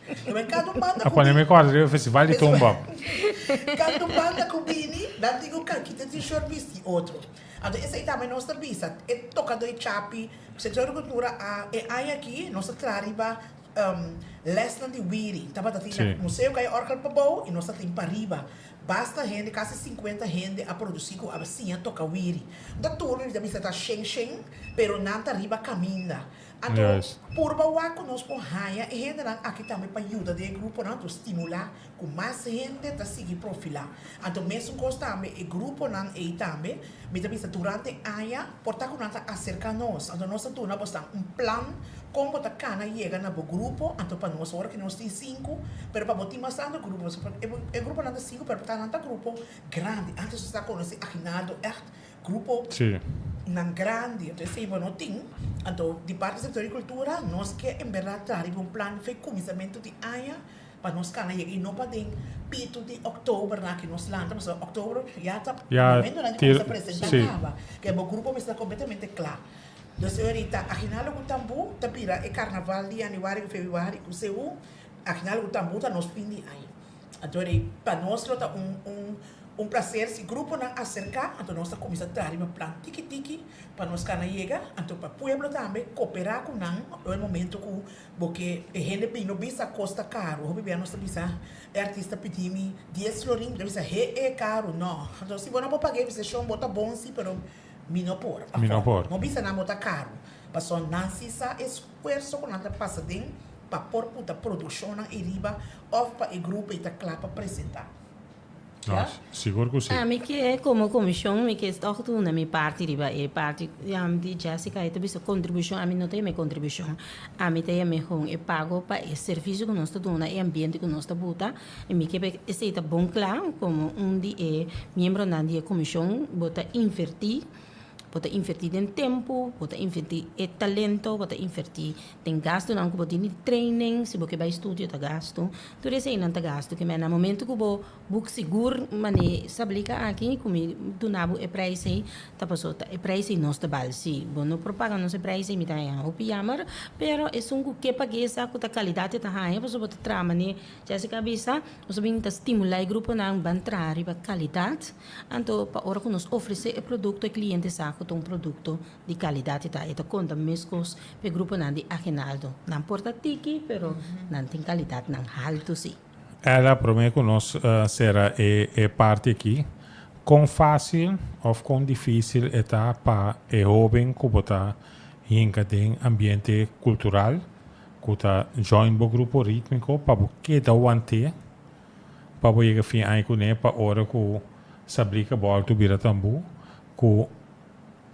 kada un banda ku bini festival di tumba kada un banda ku bini nan tin ku kita t-shirt bisti otro anto esei tambe nos ta bisa e tokadó e chapi Sector di Cultura a e aña aki nos ta traha riba lesnan di wiri. Tabata tin na Museo Kaya Orgel pabou y nos ta tin pariba. Basta hende, casi 50 hende a produci cu a siña toca wiri. No ta tur mi ta bisa ta shen shen, pero nan ta riba caminda. Anto purba wak cu nos por haña e hendenan aki tambe pa yuda den e gruponan, anto stimula cu mas hende ta sigui profila. Anto mesun cos tambe e gruponan ey tambe, mi ta bisa durante aña por ta cu nan ta acerca nos, anto nos ta duna bosnan un plan con bo ta cana yega na bo grupo, anto pa nos ora cu nos tin cinco, pero pa bo tin mas tanto grupo, pasobra e gruponan ta cinco pero por ta nan ta grupo grandi, antes nos ta conoci Aguinaldo echt grupo nan grandi, anto esey bo no tin, anto di parti sector di cultura nos ke en berdad traha riba un plan fe cuminsamento di aña Pa nos kana yega i no pa den pitu di oktober na ki nos lanta pasobra oktober ya ta momentonan di kuminsa presenta kaba ke bo grupo mester ta kompletamente kla. Dus ahorita Aginaldo ku Tambú ta bira e karnaval di yanüari ku febrüari ku seú Aginaldo ku Tambú ta nos fin di aña. Anto rei pa nos lo ta un un un plaser si gruponan aserká anto nos ta kuminsa traha riba plan tiki tiki pa nos kana yega anto pa pueblo tambe koperá ku nan e momento ku Bo ke e hende bin no bisa kos ta karu. Hopi bia nos ta bisa e artista pidi mi dies florin, mi ta bisa he e karu no. Anto si bo no por pag'é bisa shon bo ta bon si pero mi no por. Mi no por. No bisa nan bo ta karu. Pasobra nan si sa esfuerso ku nan ta pasa den pa por puta produkshonnan ei riba òf pa e grupo ei ta kla pa presentá. No, sigur ku si. Ami ke komo komishon mi ke tòg duna mi parti riba e parti di Jessica e ta bisa kontribushon ami no ta yama e kontribushon ami ta yama e hon e pago pa e servisio ku nos ta duna e ambiente ku nos ta buta i mi ke pa esei ta bon kla komo un di e miembronan di e komishon bo ta invertí bo ta invertí den tempu bo ta invertí e talento bo ta invertí Den gastunan ku bo tin di training, si bo ke bai studio ta gastu, tur eseinan ta gastu. Ke men na momento ku bo boek sigur mane sablika aki ku mi duna bo e prijs ei, ta paso ta e prijs ei nos ta bal. Si bo no por paga nos e prijs ei mi ta haña hopi yammer, pero esun ku ke pag'é sa ku ta kalidat e ta haña pasobra bo ta traha mane Jessica a bisa, nos a bin ta stimulá e gruponan ban traha riba kalidat, anto pa ora ku nos ofresé e produkto e kliente sa ku ta un produkto Di kalidat e ta. E ta konta meskos p'e gruponan di Aginaldo. Nan por ta tiki, pero nan tin kalidatnan haltu si. Ella, promé ku nos sera e e parti aki, kon fásil òf kon difísil e ta pa e hóben ku bo ta hinka den ambiente kultural, ku ta join bo grupo rítmiko pa bo keda want'é? pa bo yega fin aña kuné pa ora ku Sablika bòltu bira tambú ku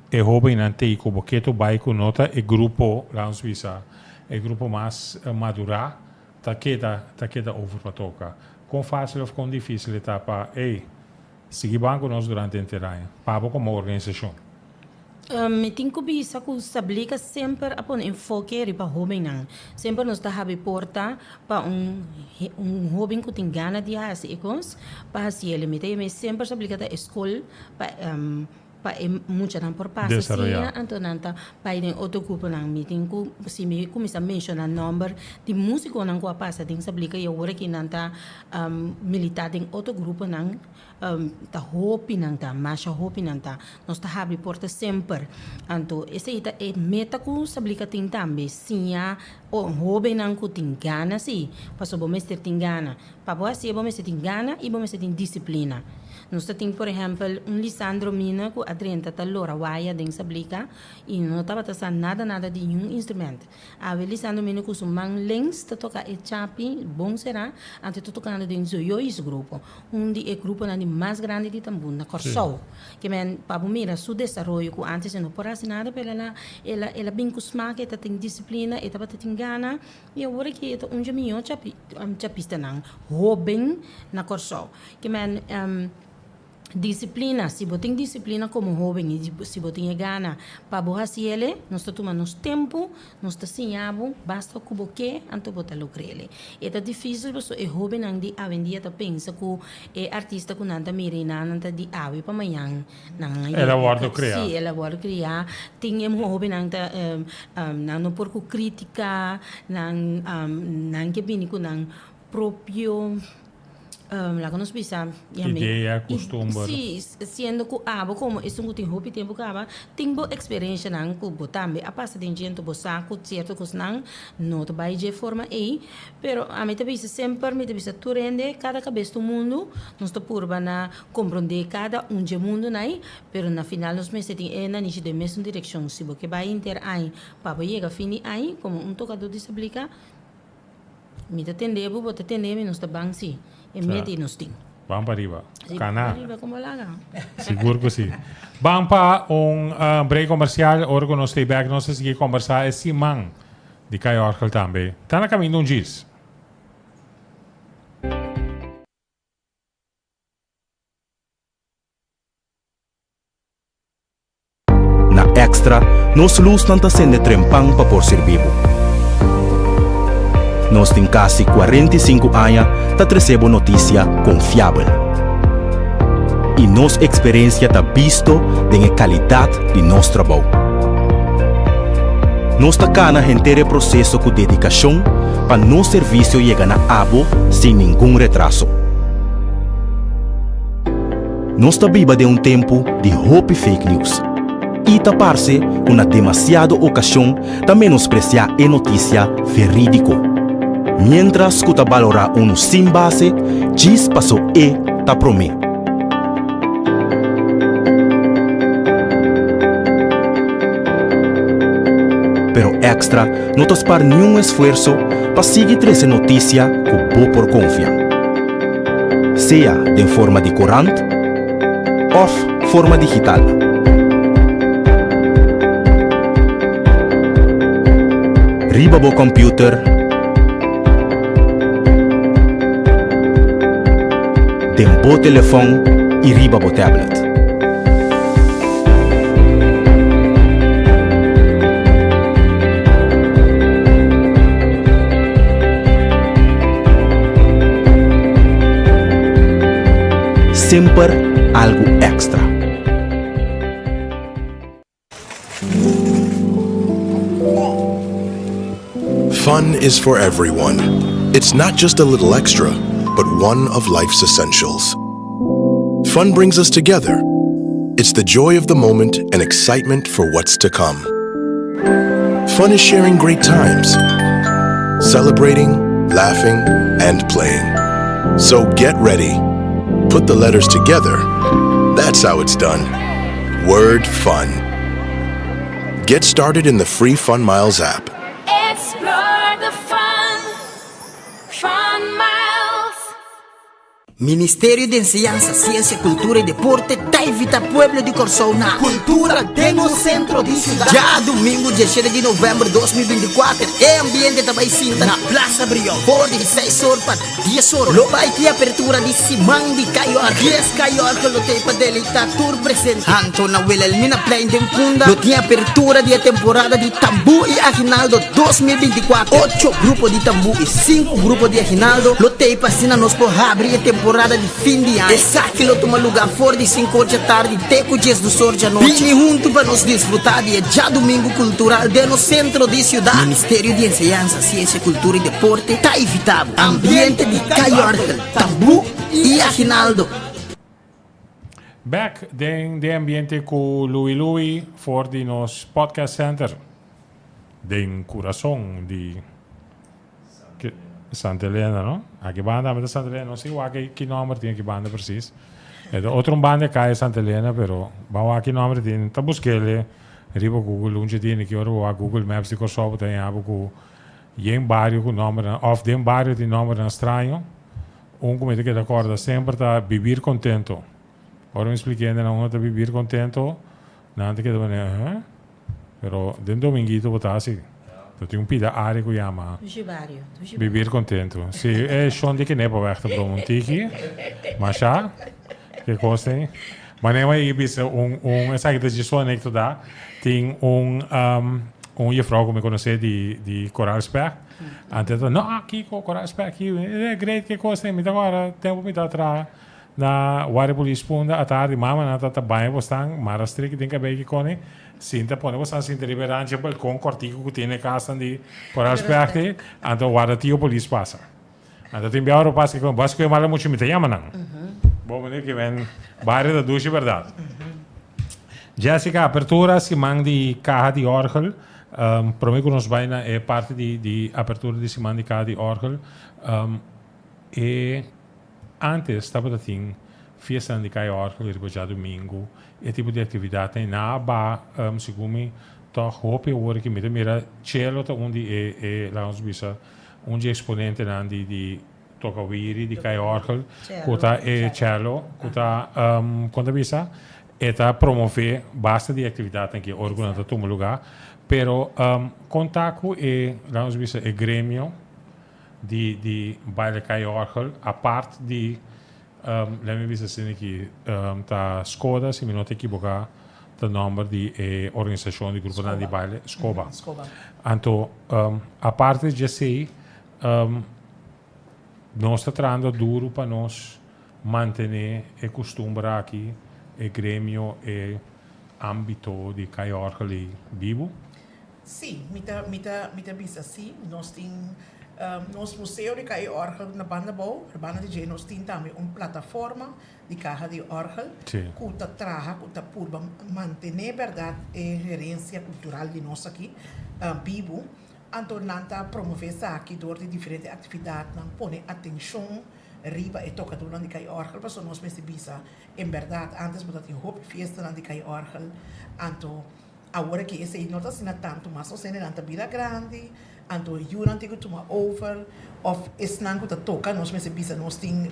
e hóbennan t'ei ku bo ke tu bai ku no ta e grupo, laga nos bisa, e grupo mas madurá ta keda ta keda over pa toka. Kon fásil òf kon difísil e ta pa, ey, sigui ban ku nos durante henter aña, pa bo komo organisashon? Mi tin ku bisa ku Sablika semper a pone enfoke riba hóbennan. Semper nos ta habri porta pa un un hóben ku tin gana di hasi e kos pa hasiel. Mi ta yama semper Sablika ta e skol pa pa e muchanan por pasa Desaroyá. siña, anto nan ta bai den otro gruponan. Mi tin ku si mi kuminsá menshoná nòmber di músikonan ku a pasa den Sablika i awor aki nan ta militá den otro gruponan. Ta hopi nan ta, masha hopi nan ta. Nos ta habri porta semper. Anto esei ta e meta ku Sablika tin tambe, siña hóbennan ku tin gana sí, pasobra bo mester tin gana. Pa bo hasié bo mester tin gana i bo mester tin disiplina. Nos ta tin por ehèmpel un Lisandro Mina ku a drenta ta lora waya den Sablika i no tabata sa nada nada di niun instrumènt. Awe Lisandro mini ku su man links ta toka e chapi bon será, anto e ta tokando den Zoyois grupo, un di e gruponan di mas grandi di tambú na Kòrsou. Ke men pa bo mira su desaroyo ku ántes e no por hasi nada pero el a el a el a bin ku smak, e ta tin disiplina, e tabata tin gana i awor aki e ta un dje mihó chapi chapistanan hóben na Kòrsou. Ke men. Disiplina, si bo tin disiplina komo hóben i si bo tin e gana pa bo hasi el'e, nos ta tuma nos tempu, nos ta siña bo basta ku bo ke, anto bo ta logr'el'e. E ta difísil pasobra e hóbennan di awendia ta pensa ku e artista ku nan ta mira i nan ta di awe pa mañan nan a El a wòrdu kriá. Sí, el a wòrdu kriá. Tin e hóbennan ta nan no por ku krítika, nan nan ke bini ku nan propio. Laga nos bisa, ya mi. Idea, kustumber. Sí, siendo ku abo komo esun ku tin hopi tempu kaba, tin bo eksperenshanan ku bo tambe a pasa den dje, enton bo sa ku sierto kosnan no ta bai dje forma ei. Pero ami ta bisa semper, mi ta bisa tur hende, kada kabes ta un mundu, nos ta purba na komprondé kada un dje mundunan ei, pero na final nos mester tin e nanishi den mesun direkshon. Si bo ke bai henter aña pa bo yega fin di aña komo un tokadó di sablika, Mi ta tende bo, bo ta tende mi, nos ta ban si. E meta i nos tin. Ban pa riba. Si, Kana. ban pa riba como laga. Sigur ku si. Ban pa un break komersial, ora ku nos stay back nos ta sigui kombersá e siman di Kai Orgel tambe. Ta na kaminda un djis. Na Extra, nos lusnan ta sende trempan pa por sirbi bo. Nos tin kasi 45 aña ta trese bo notisia konfiabel. I nos eksperensia ta bisto den e kalidat di nos trabou. Nos ta kana henter e proseso ku dedikashon pa nos servisio yega na abo sin ningun retraso. Nos ta biba den un tempu di hopi fake news i ta parse ku na demasiado okashon ta menospresiá e notisia verídiko, miéntras ku ta balorá unu sin base djis paso e ta promé. Pero Extra no ta spar niun esfuerso pa sigui trese notisia ku bo por konfia. Sea den forma di korant òf forma digital. Riba bo kòmpiuter, den bo telefòn i riba bo tablet. Semper algu èkstra. Fun is for everyone. It's not just a little extra, but one of life's essentials. Fun brings us together. It's the joy of the moment and excitement for what's to come. Fun is sharing great times, celebrating, laughing, and playing. So get ready. Put the letters together. That's how it's done. Word fun. Get started in the free Fun Miles app. Explore the fun. Fun Miles. Ministerio di Enseñansa, Siensia, Kultura i Deporte ta invitá pueblo di Kòrsou na Kultura den nos sentro di siudat. Djadumingu diesshete di novèmber 2024 e ambiente ta bai sinta na Plaza Brion for di seis or pa dies or. Lo bai tin apertura di Siman di Kayorgel. Dies kayorgel lo tei pa deleitá tur presente. Anto na Wilhelminaplein den Punda lo tin apertura di e temporada di Tambú i Aginaldo 2024. Ocho grupo di tambú i sinku grupo di aginaldo lo tei pa asina nos por habri e temporada di fin di aña. Esaki lo tuma lugá for di sinku or djatardi te ku diesdos or djanochi. Bini huntu pa nos disfrutá di e djadumingu kultural den nos sentro di siudat. Ministerio di Enseñansa, Siensia, Kultura i Deporte ta invitá bo. Ambiente di Kaiorgel, tambú i aginaldo. Bek den den ambiente ku Louie Louie for di nos Podcast Center den kurason di Santa Elena no? Aki banda ame ta Santa Elena no si wak ki nomber tin aki banda precies. E ta otro un banda e kaya Santa Elena pero ban wak ki nomber tin ta buskele riba Google un dje tin ki ora bo wak Google Maps di Kòrsou bo ta haña bo ku yen bario ku nombernan òf den bario tin nombernan straño. Un ku mi ta keda kòrda semper ta Bibir Contento. Ora mi splika hende nan unda ta Bibir Contento, nan ta keda manera, huh? Pero den Dominguito bo ta hasi. Ta tin un pida área ku yama Dushi bario, dushi bario. Bibir Contento. Si, e shon di Kenepa-weg ta broma un tiki. Masha, ke kos ei. Manera mi a bisa un, un, esaki ta djis un anekdota. Tin un, un jefrou ku mi konosé di, di Koraal Specht. Antes ta, no, kiko, Koraal Specht, ki, e great, ke kos ei. Mi ta kòrda tempu mi ta traha na Warde Polis Punda atardi, mamanan ta ta baña bosnan, mara striki den kabei ki koni, sinta pone bosnan sinta riba e ranchi e balkon kòrtiku ku tin na e kasnan di Koraal Specht ei, anto warda tio polis pasa. Anto tin bia ora pasa ku bos ku e mala mucha mi ta yama nan. Bo manera ki men bario ta dushi bèrdat. Jessica, apertura siman di kaha di òrgel. Promé ku nos bai na e parti di di apertura di siman di kaha di òrgel, e antes tabata tin fiestanan di kaha di òrgel riba djadumingu, e tipo di aktividatnan i nan a baha segun mi tòg hopi awor ki mi ta mira Chelo ta un di e e laga nos bisa Un dje exponentenan di di toca wiri, di cay orgel, cu ta e cello, cu ta, con ta bisa, e ta promove basta di actividadnan cu e orgonan ta tuma lugar, pero con ta cu e, laga nos bisa, e gremio di di baile cay orgel, apart di, let me bisa asina aki, ta Skoda, si mi no ta ekiboca, ta nomber di e organisacion di gruponan di baile, Scoba. Anto, aparte di esey, nos ta trahando duro pa nos mantene e costumber aki, e gremio, e ambito di Caya Orgel ei bibo. Sí, mi ta, mi ta, mi ta bisa sí. Nos tin nos museo di Caya Orgel na banda abou, pero banda di dje nos tin tambe un plataforma di kaha di òrgel ku ta traha, ku ta purba mantené bèrdat e herensia kultural di nos aki bibu. Anto nan ta promové esaki dor di diferente aktividatnan, pone atenshon riba e tokadónan di kai òrgel, pasobra nos mester bisa en bèrdat ántes bo ta tin hopi fiestanan di kai òrgel, anto awor aki esei no ta asina tantu mas, nos hendenan ta bira grandi, anto yunan tin ku tuma over òf esnan ku ta toka nos mester bisa nos tin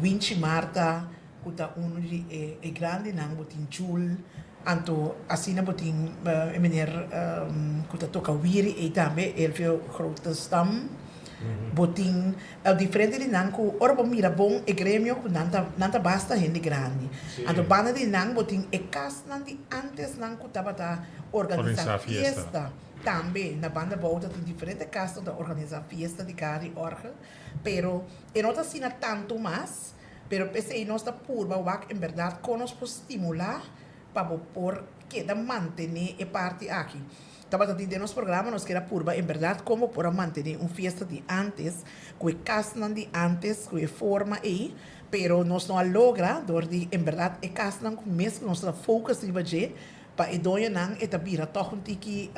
Winchi Martha ku ta unu di e grandinan, bo tin Jul, anto asina bo tin e meneer ku ta toka wiri ei tambe, Elvio Grotestam, bo tin diferente di nan ku ora bo mira bon e gremio ku nan ta nan ta basta hende grandi. Anto banda di nan bo tin e kasnan di antesnan ku tabata organisá fiesta tambe. Na banda abou ta tin diferente kas ku ta organisá fiesta di kaha di òrgel, pero e no ta asina tantu mas. Pero p'esei nos ta purba wak en bèrdat kon nos por stimulá pa bo por keda mantené e parti aki. Tabata tin den nos programa nos kier a purba en bèrdat kon bo por a mantené un fiesta di ántes, ku e kasnan di ántes, ku e forma ei, pero nos no a logra dor di en bèrdat e kasnan ku mes ku nos ta focus riba dje pa e doñonan e ta bira tòg un tiki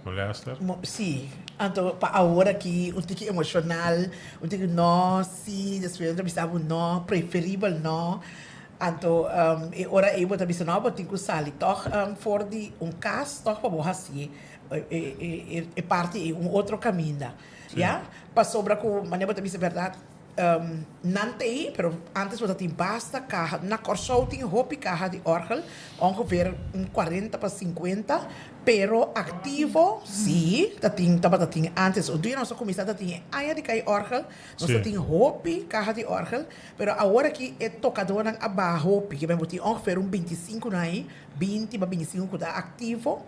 Molester. Sí, anto pa awor aki un tiki emoshonal, un tiki no, sí, despues nan ta bisa bo no, preferibel no. Anto e ora ei bo ta bisa no bo tin ku sali tòg for di un kas tòg pa bo hasié e parti ei un otro kaminda ya. Pasobra ku manera bo ta bisa bèrdat. Nan t'ei, pero antes bo ta tin basta kaha. Na Kòrsou tin hopi kaha di òrgel, ongeveer un kuarenta pa sinkuenta, pero aktivo si ta tin, tabata tin antes. Un dia nos a kuminsá ta tin e aña di kai òrgel, nos ta tin hopi kaha di òrgel, pero awor aki e tokadónan a baha hopi. Ke men bo tin ongeveer un bintisinku nan ei, binti pa bintisinku ku ta aktivo.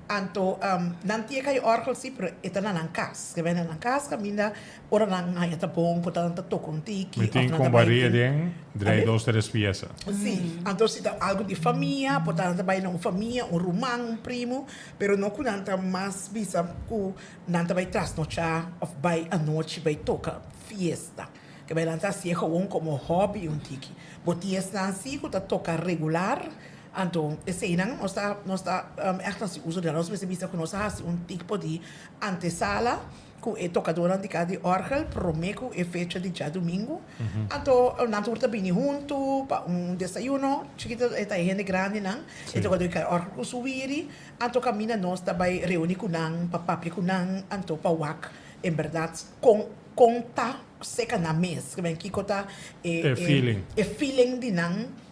Anto nan tin e kai òrgel si, pero e ta na nan kas. Ke men na nan kas kaminda Ora nan haña ta bon por ta nan ta toka un tiki Mi of tin nan con ta bai baria tin den drei Abe? dos tres pieza. Sí, anto si ta algo di famia por ta nan ta bai na un famia, un ruman, un primo, pero no cu nan ta mas bisa cu nan ta bai trasnocha of bai anochi bai toka fiesta. Ke bai nan ta hacié gewoon como hobby un tiki. Bo tin esnan si cu ta toka regular, anto eseinan nos ta nos ta echt haci uso di nan. Nos mester bisa cu nos a haci un tipo di antesala Ku e tokadónan di kas di òrgel promé ku e fecha di djadumingu. Anto nan tur ta bini huntu pa un desayuno chikito. E ta e hende grandinan. E tokadó di kas di òrgel ku su wiri. Anto kaminda nos ta bai reuní ku nan pa papia ku nan. Anto pa wak en bèrdat kon kon ta seka nan mes. Kiko ta E feeling. E feeling di nan.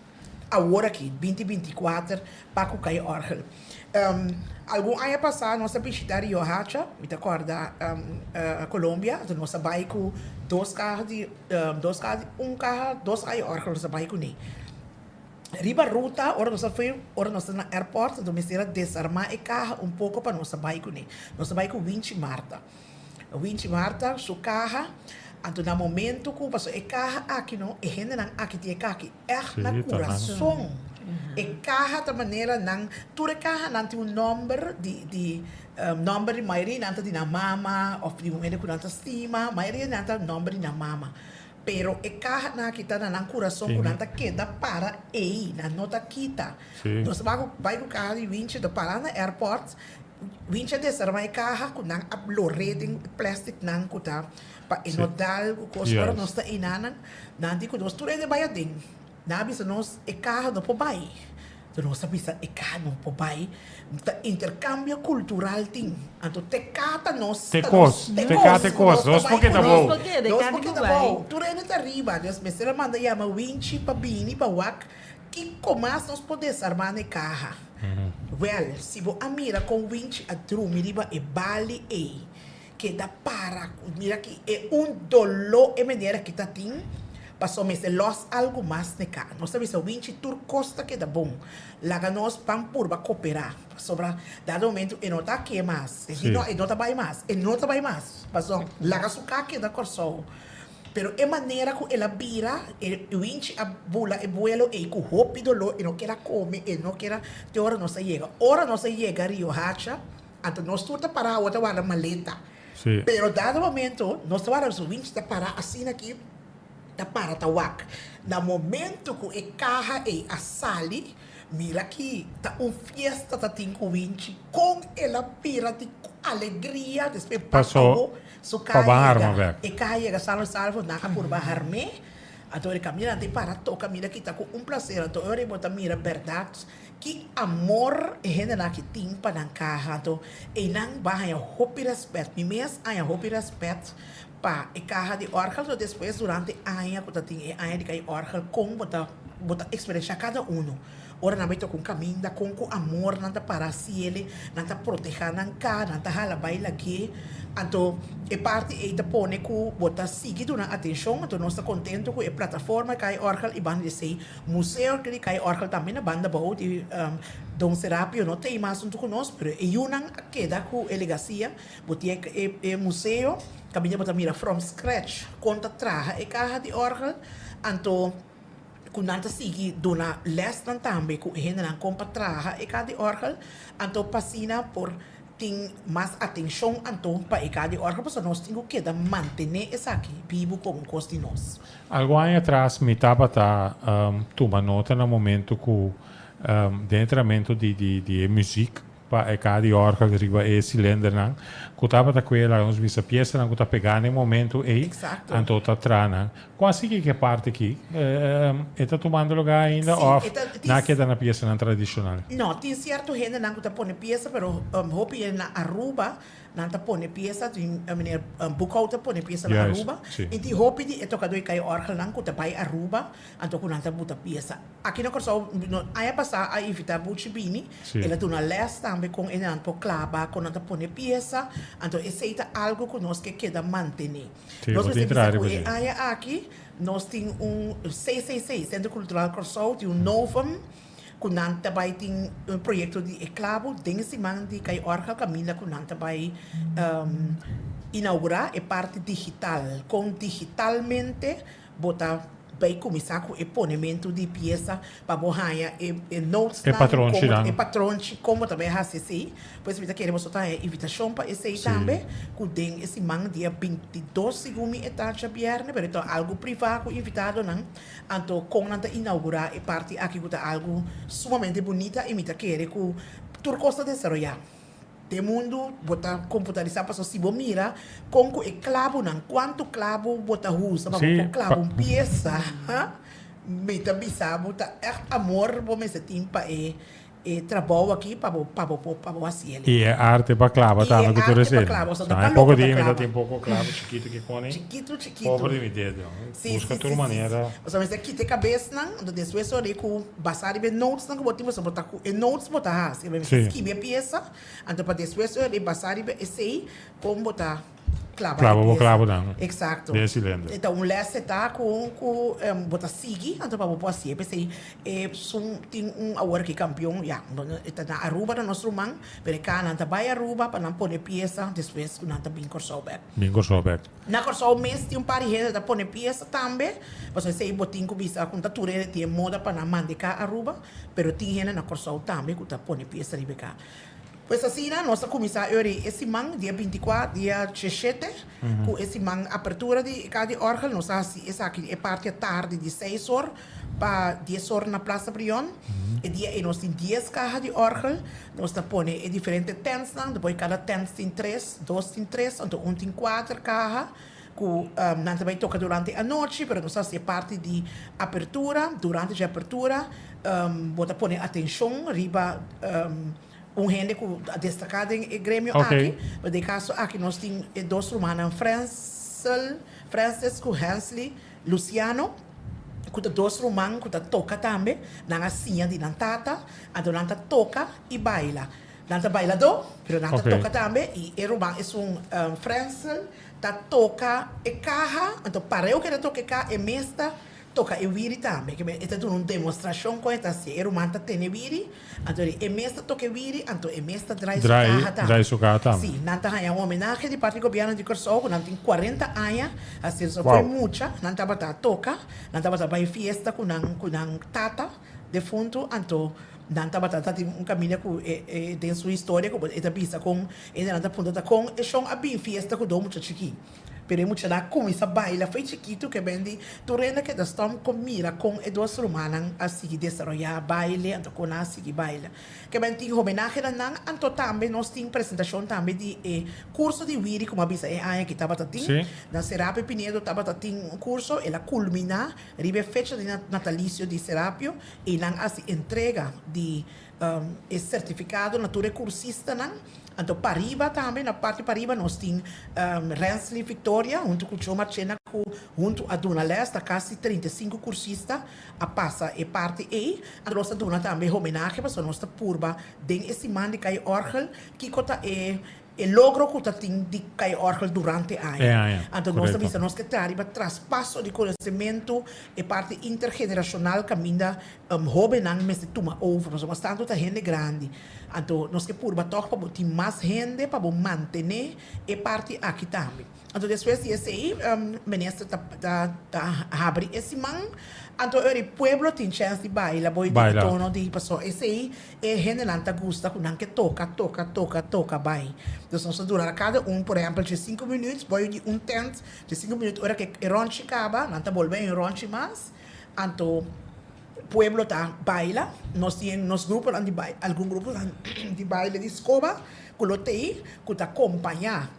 Awor aki, binti 24, pa ku kai òrgel. Algun aña pasá nos a bishitá Riohacha, mi ta kòrda Colombia, anto nos a bai ku dos kaha di, dos kaha di, un kaha, dos kaha di òrgel nos a bai kuné. Riba ruta, ora nos a fui, ora nos ta na airport, anto mester a desarmá e kaha un poko pa nos a bai kuné. Nos a bai ku Winchi Marta. Winchi Marta su kaha, anto na momento ku, pasobra e kaha aki no, e hendenan aki tin e kaha aki ègt na kurason. E kaha ta manera nan, tur e kahanan tin un nòmber di di nòmber di mayoria nan ta di nan mama òf di un hende ku nan ta stima, mayoria nan ta nòmber di nan mama. Pero e kahanan aki ta na nan kurason ku nan ta keda para ei, nan no ta kita. Nos bai ku bai ku kaha di Winchi ta para na airport. Winchi a desarma e kaha ku nan a lor'é den plastic nan ku ta pa e no dal ku kos. Ora nos ta einanan, nan di ku nos tur hende bai aden. Nan a bisa nos e kaha no por bai. Enton nos a bisa e kaha no por bai. Ta interkambio kultural tin. Anto te kaha ta nos. Te kos. Te kaha te kos. Nos por keda bou. Nos por keda bou. Tur hende ta riba. Nos mester a manda yama Winchi pa bini pa wak Kiko mas nos por desarmá n'e kaha? Wèl, si bo a mira kon Winchi a drumi riba e bali ei, keda para ku mira ki e un doló e manera ki ta tin, pasobra mester lòs algu mas n'e kaha. Nos ta bisa Winchi tur kos ta keda bon, laga nos ban purba koperá, pasobra dado momento e no ta ke mas, e di no, e no ta bai mas, e no ta bai mas, pasobra laga su kaha keda Kòrsou. Pero e manera ku el a bira, e winchi a bula e buelo ei ku hopi doló, e no ker a kome, e no ker a, te ora nos a yega. Ora nos a yega Riohacha, anto nos tur ta pará awor ta warda maleta. Sí. Pero dado momento, nos ta warda, su winchi ta pará asina aki, ta para ta wak. Na momento ku e kaha ei a sali, mira ki ta un fiesta ta tin ku winchi, kon el a bira di alegria, despues pak Pasó awor. Su Pa ka ban arma yega, bek. e ka yega sano y salvo, nan a purba harm'é. Anto e kaminda nan tin para toka mira kita ku un plaser. Anto ora bo ta mira bèrdat ki amor e hendenan aki tin pa nan kaha. Anto einan bo a haña hopi rèspèt. Mi mes a haña hopi rèspèt pa e kaha di òrgel. Anto despues durante aña ku ta tin e aña di kai òrgel kon bo ta bo ta eksperenshá kada uno. Ora nan bai toka un kaminda, kon ku amor nan ta para hasiele, nan ta protehá nan ka, nan ta hala bai lag'é. Anto e parti ei ta pone ku bo ta sigui duna atenshon. Anto nos ta kontentu ku e plataforma Kai Òrgel i banda di esei museo di Kai Òrgel tambe na banda bou di Don Serapio no ta ei mas huntu ku nos, pero e yunan a keda ku e legasia. Bo tin e museo kaminda bo ta mira from scratch kon ta traha e kaha di òrgel. Anto. ku nan ta sigui duna lèsnan tambe ku e hendenan kon pa traha e kaha di òrgel, anto pa asina por tin mas atenshon anto pa e kaha di òrgel pasobra nos tin ku keda mantené esaki bibu komo un kos di nos. Algun aña atras mi tabata tuma nota na momento ku den e tratamentu di di e muzik. pa e kaha di òrgel riba e silindernan ku tabata kue laga nos bisa piesanan ku ta pegá na e momentu ei anto ta traha nan. Kon a sigui ku e parti aki? E ta tumando lugá ainda òf nan a keda na piesanan tradishonal? No, tin sierto hendenan ku ta pone piesa pero hopi hende na Aruba Nan ta pone piesa, tin meneer Boekhoudt ta pone piesa na Aruba. I tin hopi di e tokadó di kai òrgelnan ku ta bai Aruba, anto ku nan ta buta piesa. Aki na Kòrsou, aña pasá a invitá Buchi bini, el a duna lès tambe kon e nan por klaba, kon nan ta pone piesa. Anto esei ta algu ku nos ke keda mantené. Nos mester bisa ku e aña aki nos tin un CCC, Sentro Kultural Kòrsou, tin un novum. ku nan ta bai tin un proyekto di e klabo den e siman di Kai Orgel kaminda ku nan ta bai inaugurá e parti digital kon digitalmente bo ta bai kuminsá ku e ponementu di piesa pa bo haña e e notesnan E patronchinan. e patronchi kon bo ta bai hasi esei pues mi ta kere boso ta haña invitashon pa esei tambe ku den e siman dia 22 segun mi e ta djabièrnè pero e ta algu privá ku invitadonan. Anto kon nan ta inaugurá e parti aki ku ta algu sumamente bunita i mi ta kere ku tur kos ta desaroyá den mundu bo ta komputarisá pasobra si bo mira kon ku e klabunan kuantu klabu bo ta usa pa bo por klaba un piesa mi ta bisa bo ta ègt amor bo mester tin pa e E trabou aki pa bo pa bo por pa bo hasi el. I e arte pa klaba I tambe e ku tur arte esei. pa klaba, osea, Sa ta e poko loke di ta mi ta klaba. tin poko klabo chikitu ki pone. Chikitu chikitu. Pober di mi dedo. Si, Buska si, tur si, si, manera. si. Pasobra mester kita e kabesnan, anto despues ora ku basá riba e notesnan ku bo tin, pasobra bo ta ku e notes bo ta hasi. Bo mester Si. skibi e piesa, anto pa despues ora basá riba esei kon bo ta. Claba Claba bo e pieza. clabonan Exacto. den e cilindro. E ta un les e ta cu cu bo ta sigui anto pa bo por hacié. P'esey e sun tin un awor aki campeon ya e ta na Aruba na nos ruman pero e canan ta bay Aruba pa nan pone pieza despues cu nan ta bin Corsou bek. Bin Corsou bek. Na Corsou mes tin un par di hende ta pone pieza tambe pasobra esey bo tin cu bisa cu ta tur hende tin e moda pa nan manda e ca Aruba pero tin hende na Corsou tambe cu ta pone pieza riba e ca. Pues asina nos a kuminsá ori e siman dia bintikwat, dia diesshete, ku e siman apertura di e Kaya di Òrgel. Nos a hasi esaki e parti atardi di seis or pa dies or na Plaza Brion. E dia ei nos tin dies kaha di òrgel. Nos ta pone e diferente tèntsnan, despues kada tènt tin tres, dos tin tres, anto un tin kuater kaha ku nan ta bai toka durante anochi, pero nos a hasi e parti di apertura. Durante dje apertura bo ta pone atenshon riba Un hende ku a destaká den e gremio aki, pero den e kaso aki nos tin e dos rumannan Frensel, Francis ku Hensley Luciano, ku ta dos ruman ku ta toka tambe. Nan a siña di nan tata, anto nan ta toka i baila. Nan ta bailadó, pero nan ta toka tambe i e ruman esun Frensel ta toka e kaha, anto pareu ku e ta toka e kaha e mes ta Toka e wiri tambe, ke e ta duna un demostrashon kon e ta hasié. E ruman ta tene wiri, anto e mes ta toka e wiri, anto e mes ta drai su kaha tambe. Drai su kaha tambe. Sí, nan ta haña un homenahe di parti di gobièrnu di Kòrsou ku nan tin kuarenta aña hasié. So fo'i mucha nan tabata toka, nan tabata bai fiesta ku nan ku nan tata defuntu, anto nan tabata ta tin un kaminda ku e e den su historia ku e ta bisa kon e nan ta puntra ta kon e shon a bin fiesta ku dos mucha chikí. Pero e muchanan a cuminsa baila fo'i chikitu ke ben di tur hende keda stom con mira con e dos rumannan a sigui desaroya baile anto con nan a sigui baila. Ke ben tin homenahe na nan anto tambe nos tin presentacion tambe di e curso di wiri como a bisa e aña ki tabata tin. Na Serapio Pinedo tabata tin un curso el a culmina riba e fecha di natalicio di Serapio y nan a haci entrega di e certificado na tur e cursistanan. Anto pariba tambe, na parti pariba nos tin Rensley Victoria hunto cu Joe Marchena cu hunto a duna les, ta casi 35 cursista a pasa e parti ey. Anto nos ta duna tambe homenahe pasobra nos ta purba den e siman di Kai Orgel kico ta e e logro cu ta tin di Kai Orgel durante aña. Anto nos ta bisa nos ke traha riba traspaso di conocemento, e parti intergeneracional caminda Hóbennan mester tuma over, pasobra mas tantu ta hende grandi. Anto nos ke purba tòg pa bo tin mas hende pa bo mantené e parti aki tambe. Anto despues di esei minister ta ta ta habri e siman, anto ora e pueblo tin chèns di baila bo di e tono di pasobra esei e hendenan ta gusta ku nan ke toka toka toka toka bai. Dus nos ta dura kada un por ehèmpel dje sinku minüt bo di un tènt dje sinku minüt ora ke e rònchi kaba nan ta bolbe un rònchi mas anto. Pueblo ta baila, nos tin nos gruponan di baile, algun gruponan di baile di scoba cu lo tey cu ta compaña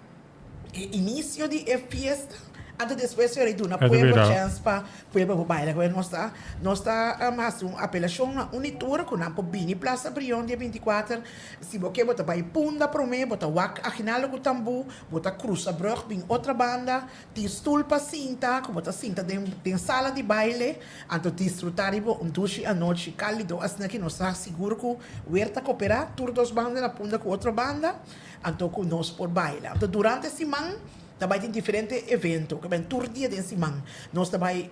e inicio di e fiesta, anto despues lo duna pueblo chens pa pueblo por baila. Cu nos ta nos ta haci un apelacion na un y tur cu nan por bini Plaza Brion dia 24, si bo ke bo ta bay Punda prome, bo ta wak Aginaldo cu Tambu, bo ta cruza brug bin otra banda, Tin stul pa sinta, ku bo ta sinta den den sala di baile, anto disfrutá riba un dushi anochi kálido. Asina ki nos ta sigur ku wer ta koperá, tur dos banda na punda ku otro banda, anto ku nos por baila. Anto durante siman ta bai tin diferente evento, ke ben tur dia den siman nos ta bai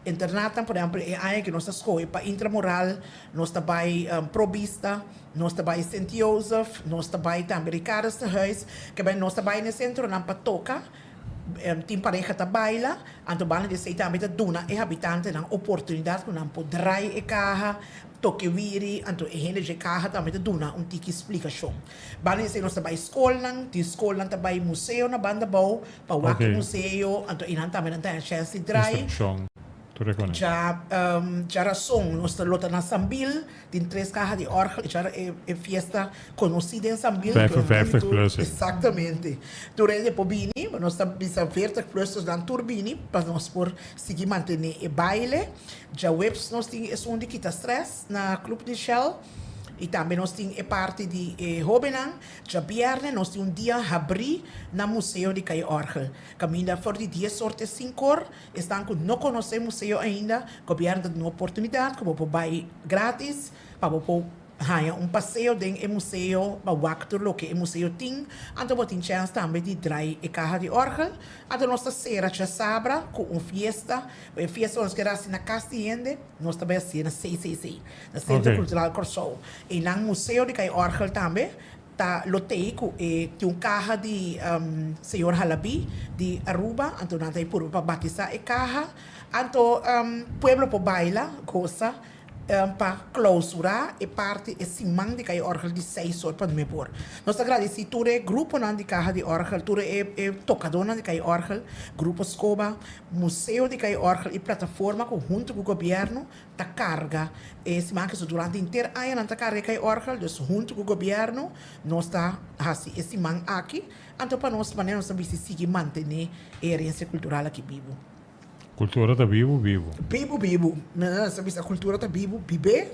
internatnan, por ehèmpel e aña ki nos ta skohe pa Intramural, nos ta bai Pro Bista, nos ta bai Sint Jozef, nos ta bai tambe Ricardostehuis, ke ben nos ta bai na e sentronan pa toka. Tin pareha ta baila, anto banda di esei tambe ta duna e habitantenan oportunidat ku nan por drai e kaha, toke wiri, anto e hende dje kaha tambe ta duna un tiki splikashon. Banda di esei nos ta bai skolnan, tin skolnan ta bai museo na banda bou pa wak e museo, anto einan tambe nan ta haña chèns di drai. Dja djarason nos ta lota na Sambil. Tin tres kaha di orgel, e chara e fiesta konosí den Sambil. 55 plus. Exactamente. Tur hende por bini, ma nos ta bisa 40 plus, dus nan tur bini pa nos por sigui mantené e baile. Djaweps nos tin esun di kita stress na Club di Shell i tambe nos tin e parti di e hóbennan. Djabièrnè nos tin un dia habrí na Museo di Kai Orgel, kaminda for di dies or te sinku or. Esnan ku no konosé museo ainda, gobièrnu ta duna oportunidat ku bo por bai grátis pa bo por haña un paseo den e museo pa wak tur loke e museo tin. Anto bo tin chèns tambe di drai e kaha di òrgel. Anto nos ta sera djasabra ku un fiesta. E fiesta ku nos kere hasi na kas di hende, nos ta bai hasié na CCC, na Sentro Kultural Kòrsou. Einan museo di kai òrgel tambe. Ta lo tei ku e tin un kaha di señor Halabi di Aruba, anto nan ta e purba pa batisa e kaha, anto pueblo por baila, gosa, pa clausura e parti e siman di kaha di orgel di seis or pa nuebe or. Nos ta gradisi tur e gruponan di kaha di orgel, tur e tokadonan di kaha di orgel, Grupo Scoba, Museo di kaha di orgel i plataforma ku huntu ku gobierno ta karga e siman aki so durante henter aña nan ta karga e kai orgel dus huntu ku gobierno nos ta hasi e siman aki anto pa nos manera nos ta bisti sigui mantene e herencia kultural aki bibu. Kultura ta bibu bibu. Bibu bibu nos ta bisa kultura ta bibu bibé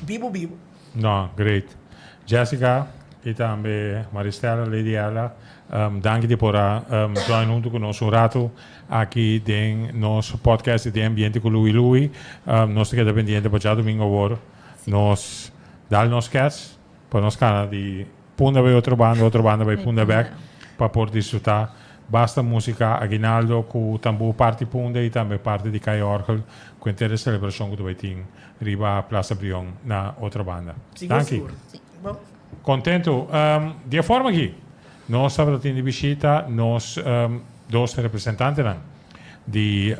bibu bibu. No, great. Jessica y tambe Maristella, Lady Ella, danki di por a join hunto cu nos un rato aki den nos podcast di Den Ambiente cu Louie Louie. Nos ta keda pendiente pa djadomingo awor nos dal nos kets pa nos cana di Punda bai otro banda, otro banda bai Punda bek pa por disfruta basta musica, aguinaldo cu tambú parti Punda y tambe parti di Caya Orgel cu henter e celebracion cu ta bai tin riba Plaza Brion na otro banda. Sigur Danki. sigur. Bon. Contento. Di e forma aki nos tabata tin di bishita nos dos representantenan di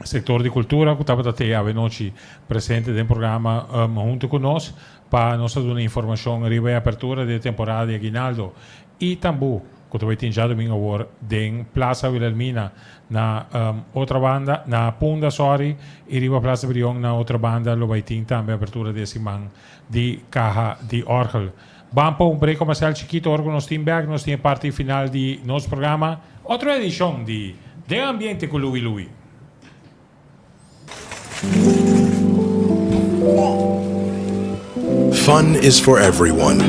Sector di Cultura cu tabata te awenochi presente den programa hunto cu nos pa nos a duna informacion riba e apertura di e temporada di Aguinaldo y Tambú cu ta bay tin djadomingo awor den Plaza Wilhelmina na otra banda, na Punda sorry, y riba Plaza Brion na otra banda lo bay tin tambe apertura di e siman di Caha di Orgel. Ban pa un break comercial chikito ora cu nos tin bek nos tin e parti final di nos programa, otro edicion di Den Ambiente cu Louie Louie. Fun is for everyone.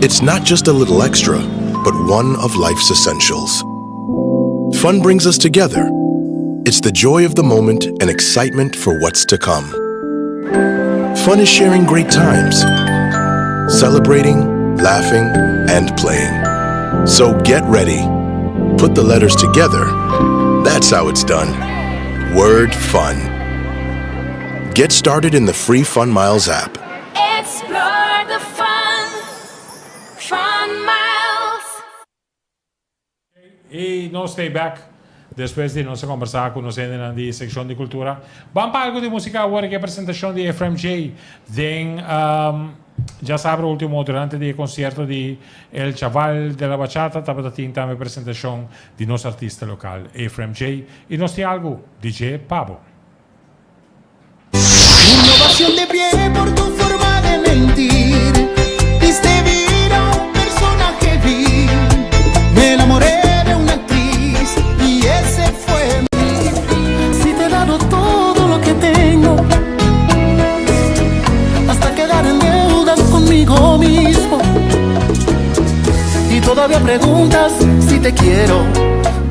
It's not just a little extra, but one of life's essentials. Fun brings us together. It's the joy of the moment and excitement for what's to come. Fun is sharing great times, celebrating, laughing, and playing. So get ready. Put the letters together. That's how it's done. Word fun. Get started in the free Fun Miles app. Explore the fun, Fun Miles. Y nos stay back despues di nos a combersa cu nos hendenan di seccion di cultura. Ban pa algo di musica awor cu e presentacion di Efraim J. Den djasabra ultimo durante di e concierto di El Chaval de la Bachata tabata tin tambe presentacion di nos artista local Efraim J. Y nos tin algo di dje pa bo. enamoré por tu forma de mentir. Diste vida a un personaje vil. Me enamoré de una actriz y ese fue mi. Si te he dado todo lo que tengo, hasta quedar en deuda conmigo mismo. Y todavía preguntas si te quiero.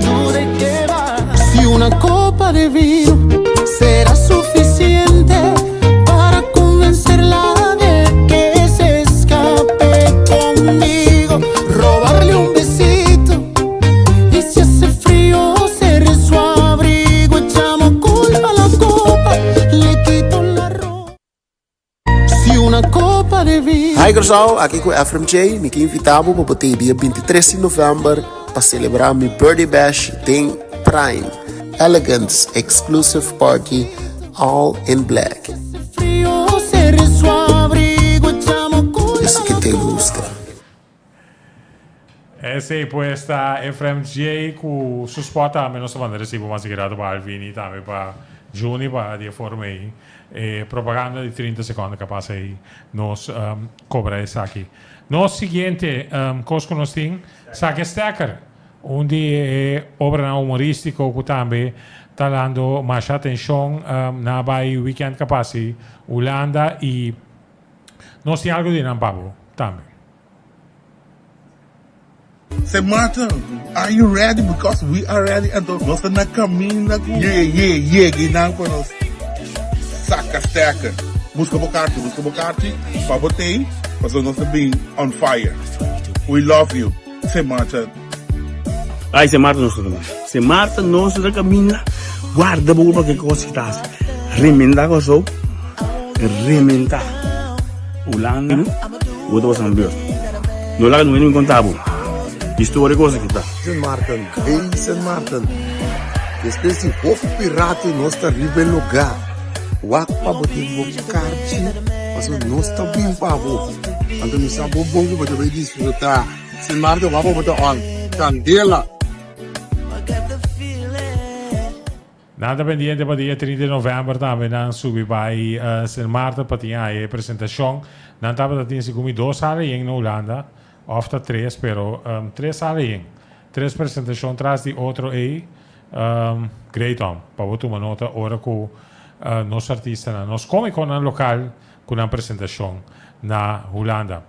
No de qué va. Si una copa de vino será suficiente para convencerla de que se escape conmigo, robarle un besito. Y si hace frío, ser su abrigo. Echamos culpa a la copa, le quito la ropa. Si una copa de vino. Hi Kòrsou, aki ku Efrem J. Mi ke invitá bo pa bo dia 23 di novèmber pa selebrá mi birthday bash den Prime. Elegance exclusive party all in black. Frío, ser su abrigo. Echamos culpa Ese que te gusta. Esei pues ta Efrem J ku su spot tambe nos ta manda resibo mas grado pa Alvin i tambe pa Juni pa di e forma ei e propaganda di 30 sekonde kapas ei nos kobra esaki. Nos siguiente kos ku nos tin Sake Stekker, un di e obranan humorístiko ku tambe ta dando masha atenshon na bai weekend kapas ei Hulanda i nos tin algu di nan pa bo tambe. Sint Maarten, are you ready? Because we are ready. Anto nos ta na kaminda ku yeah, yeah, yega nan pa nos saka stekker. Buska bo karchi, buska bo karchi pa bo tei, pasobra nos ta bin on fire. We love you, Sint Maarten. Ay, Sint Maarten nos ta tuma. Sint Maarten nos ta kaminda. Guarda bo pa ke kos ki ta hasi. Rementa Kòrsou, rementa Hulanda, bo ta pasa bes. No laga nunca ningun konta bo historia kos ki ta. Sint Maarten, hey Sint Maarten. Despues di hopi pirati nos ta riba e lugá. Wak pa bo tin bo karchi pasobra nos ta bin pa bo. Anto mi sa bo bon ku bo ta bai disfrutá. Sint Maarten wak pa bo ta on kandela. Nan ta pendiente pa dia 30 di november tambe nan subi bai Sint Maarten pa tin ai e presentacion. Nan tabata tin segun mi dos sala yen na Hulanda of ta tres pero tres sala yen. Tres presentacion tras di otro ey. Great hom pa bo tuma nota ora cu nos artistanan, nos comiconan local cu nan presentacion na Hulanda.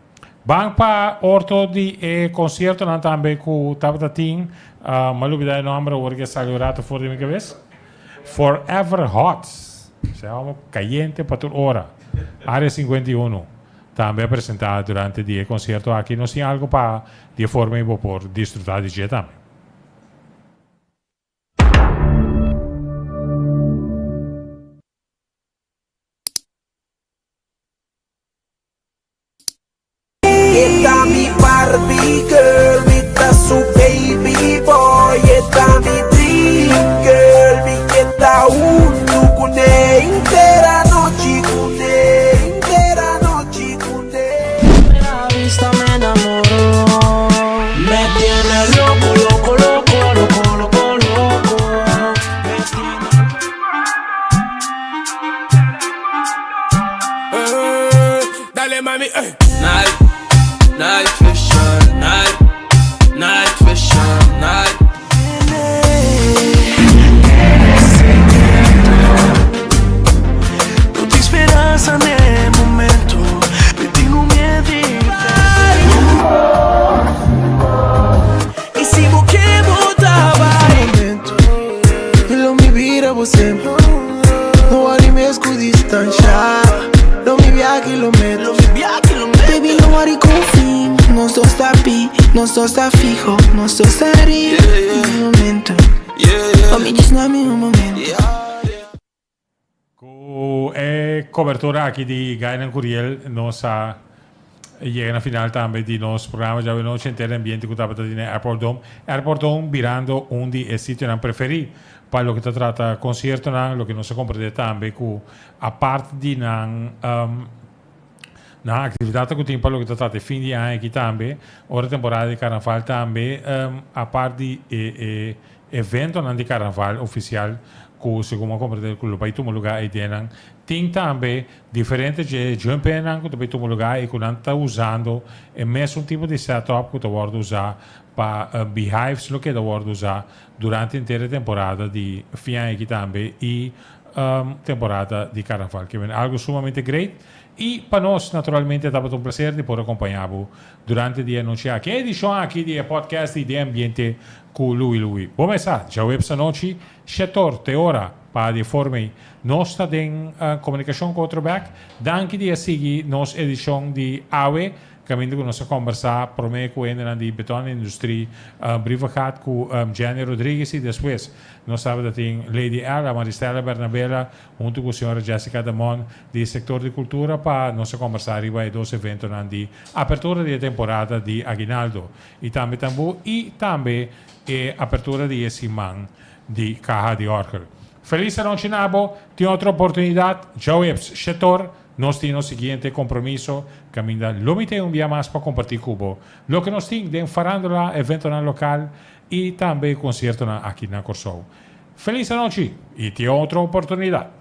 Ban pa orto di e conciertonan tambe cu tabata tin, m'a lubida e nomber awor ke sali un rato for di mi cabes, Forever Hot, sea amo cayente pa tur ora, Area 51 tambe a presenta durante di e concierto aki. Nos tin algo pa di e forma y bo por disfruta di dje tambe. E ta mi Barbie girl, mi ta su baby boy. E ta mi dream girl, mi ke ta huntu kuné henter anochi kuné, henter anochi kuné. Primera vista me enamoró. Me tiene loco, loco, loco, loco, loco, loco. Me tiene. Dale mami, eh. Night, night vision, night, night vision, night. No tin speransa n'e momento, mi tin un miedo Y si bo ke bo ta bai momento Lo mi bira bo semper No worry mes ku distansha Lo mi bia kilometro Baby no worry ku fin Nos dos ta pi, nos dos ta fiho Nos dos ta riba un momento O mi djis na mi un momento. Ku e kobertura aki di Gainan Curiel nos a yega na final tambe di nos programa djawe nochi henter e ambiente ku tabata di na Airport Dome. Airport Dome birando un di e sitionan preferí pa loke ta trata konsiertonan, loke nos a komprendé tambe ku apart di nan nan aktividatnan ku tin pa loke ta trata e fin di aña aki tambe, ora temporada di karnaval tambe apart di e e eventonan di karnaval ofisial. ku segun a komprendé ku lo bai tuma lugá eidenan. Tin tambe diferente dje jumpenan ku ta bai tuma lugá i ku nan ta usando e mesun tipo di setup ku ta wòrdu usá pa Beehives lo keda wòrdu usá durante henter e temporada di fin aña aki tambe i temporada di Carnaval. Ke men algu sumamente great i pa nos naturalmente tabata un placer di por acompaña bo durante di e anochi aki. E edicion aki di e podcast di Den Ambiente cu Louie Louie. Bo mesa djaweps anochi shetor te ora pa di e forma ei nos ta den comunicacion cu otro bek. Danki di a sigui nos edicion di awe. Kaminda ku nos a kombersá promé ku hendenan di Beton Industrie Brievengat ku Jenny Rodriguez i despues nos tabata tin Lady Ella Maristella Bernabela huntu ku señora Jessica Damon di sektor di kultura pa nos a kombersá riba e dos eventonan di apertura di e temporada di Aguinaldo i tambe Tambú i tambe e apertura di e siman di Kaha di Òrgel. Felis anochi na bo, tin otro oportunidat, djaweps, shetor. Nos tin nos siguiente kompromiso kaminda lo mi ten un bia mas pa kompartí ku bo loke nos tin den farándula, eventonan lokal i tambe konsiertonan aki na Kòrsou. Felis anochi i te otro oportunidat!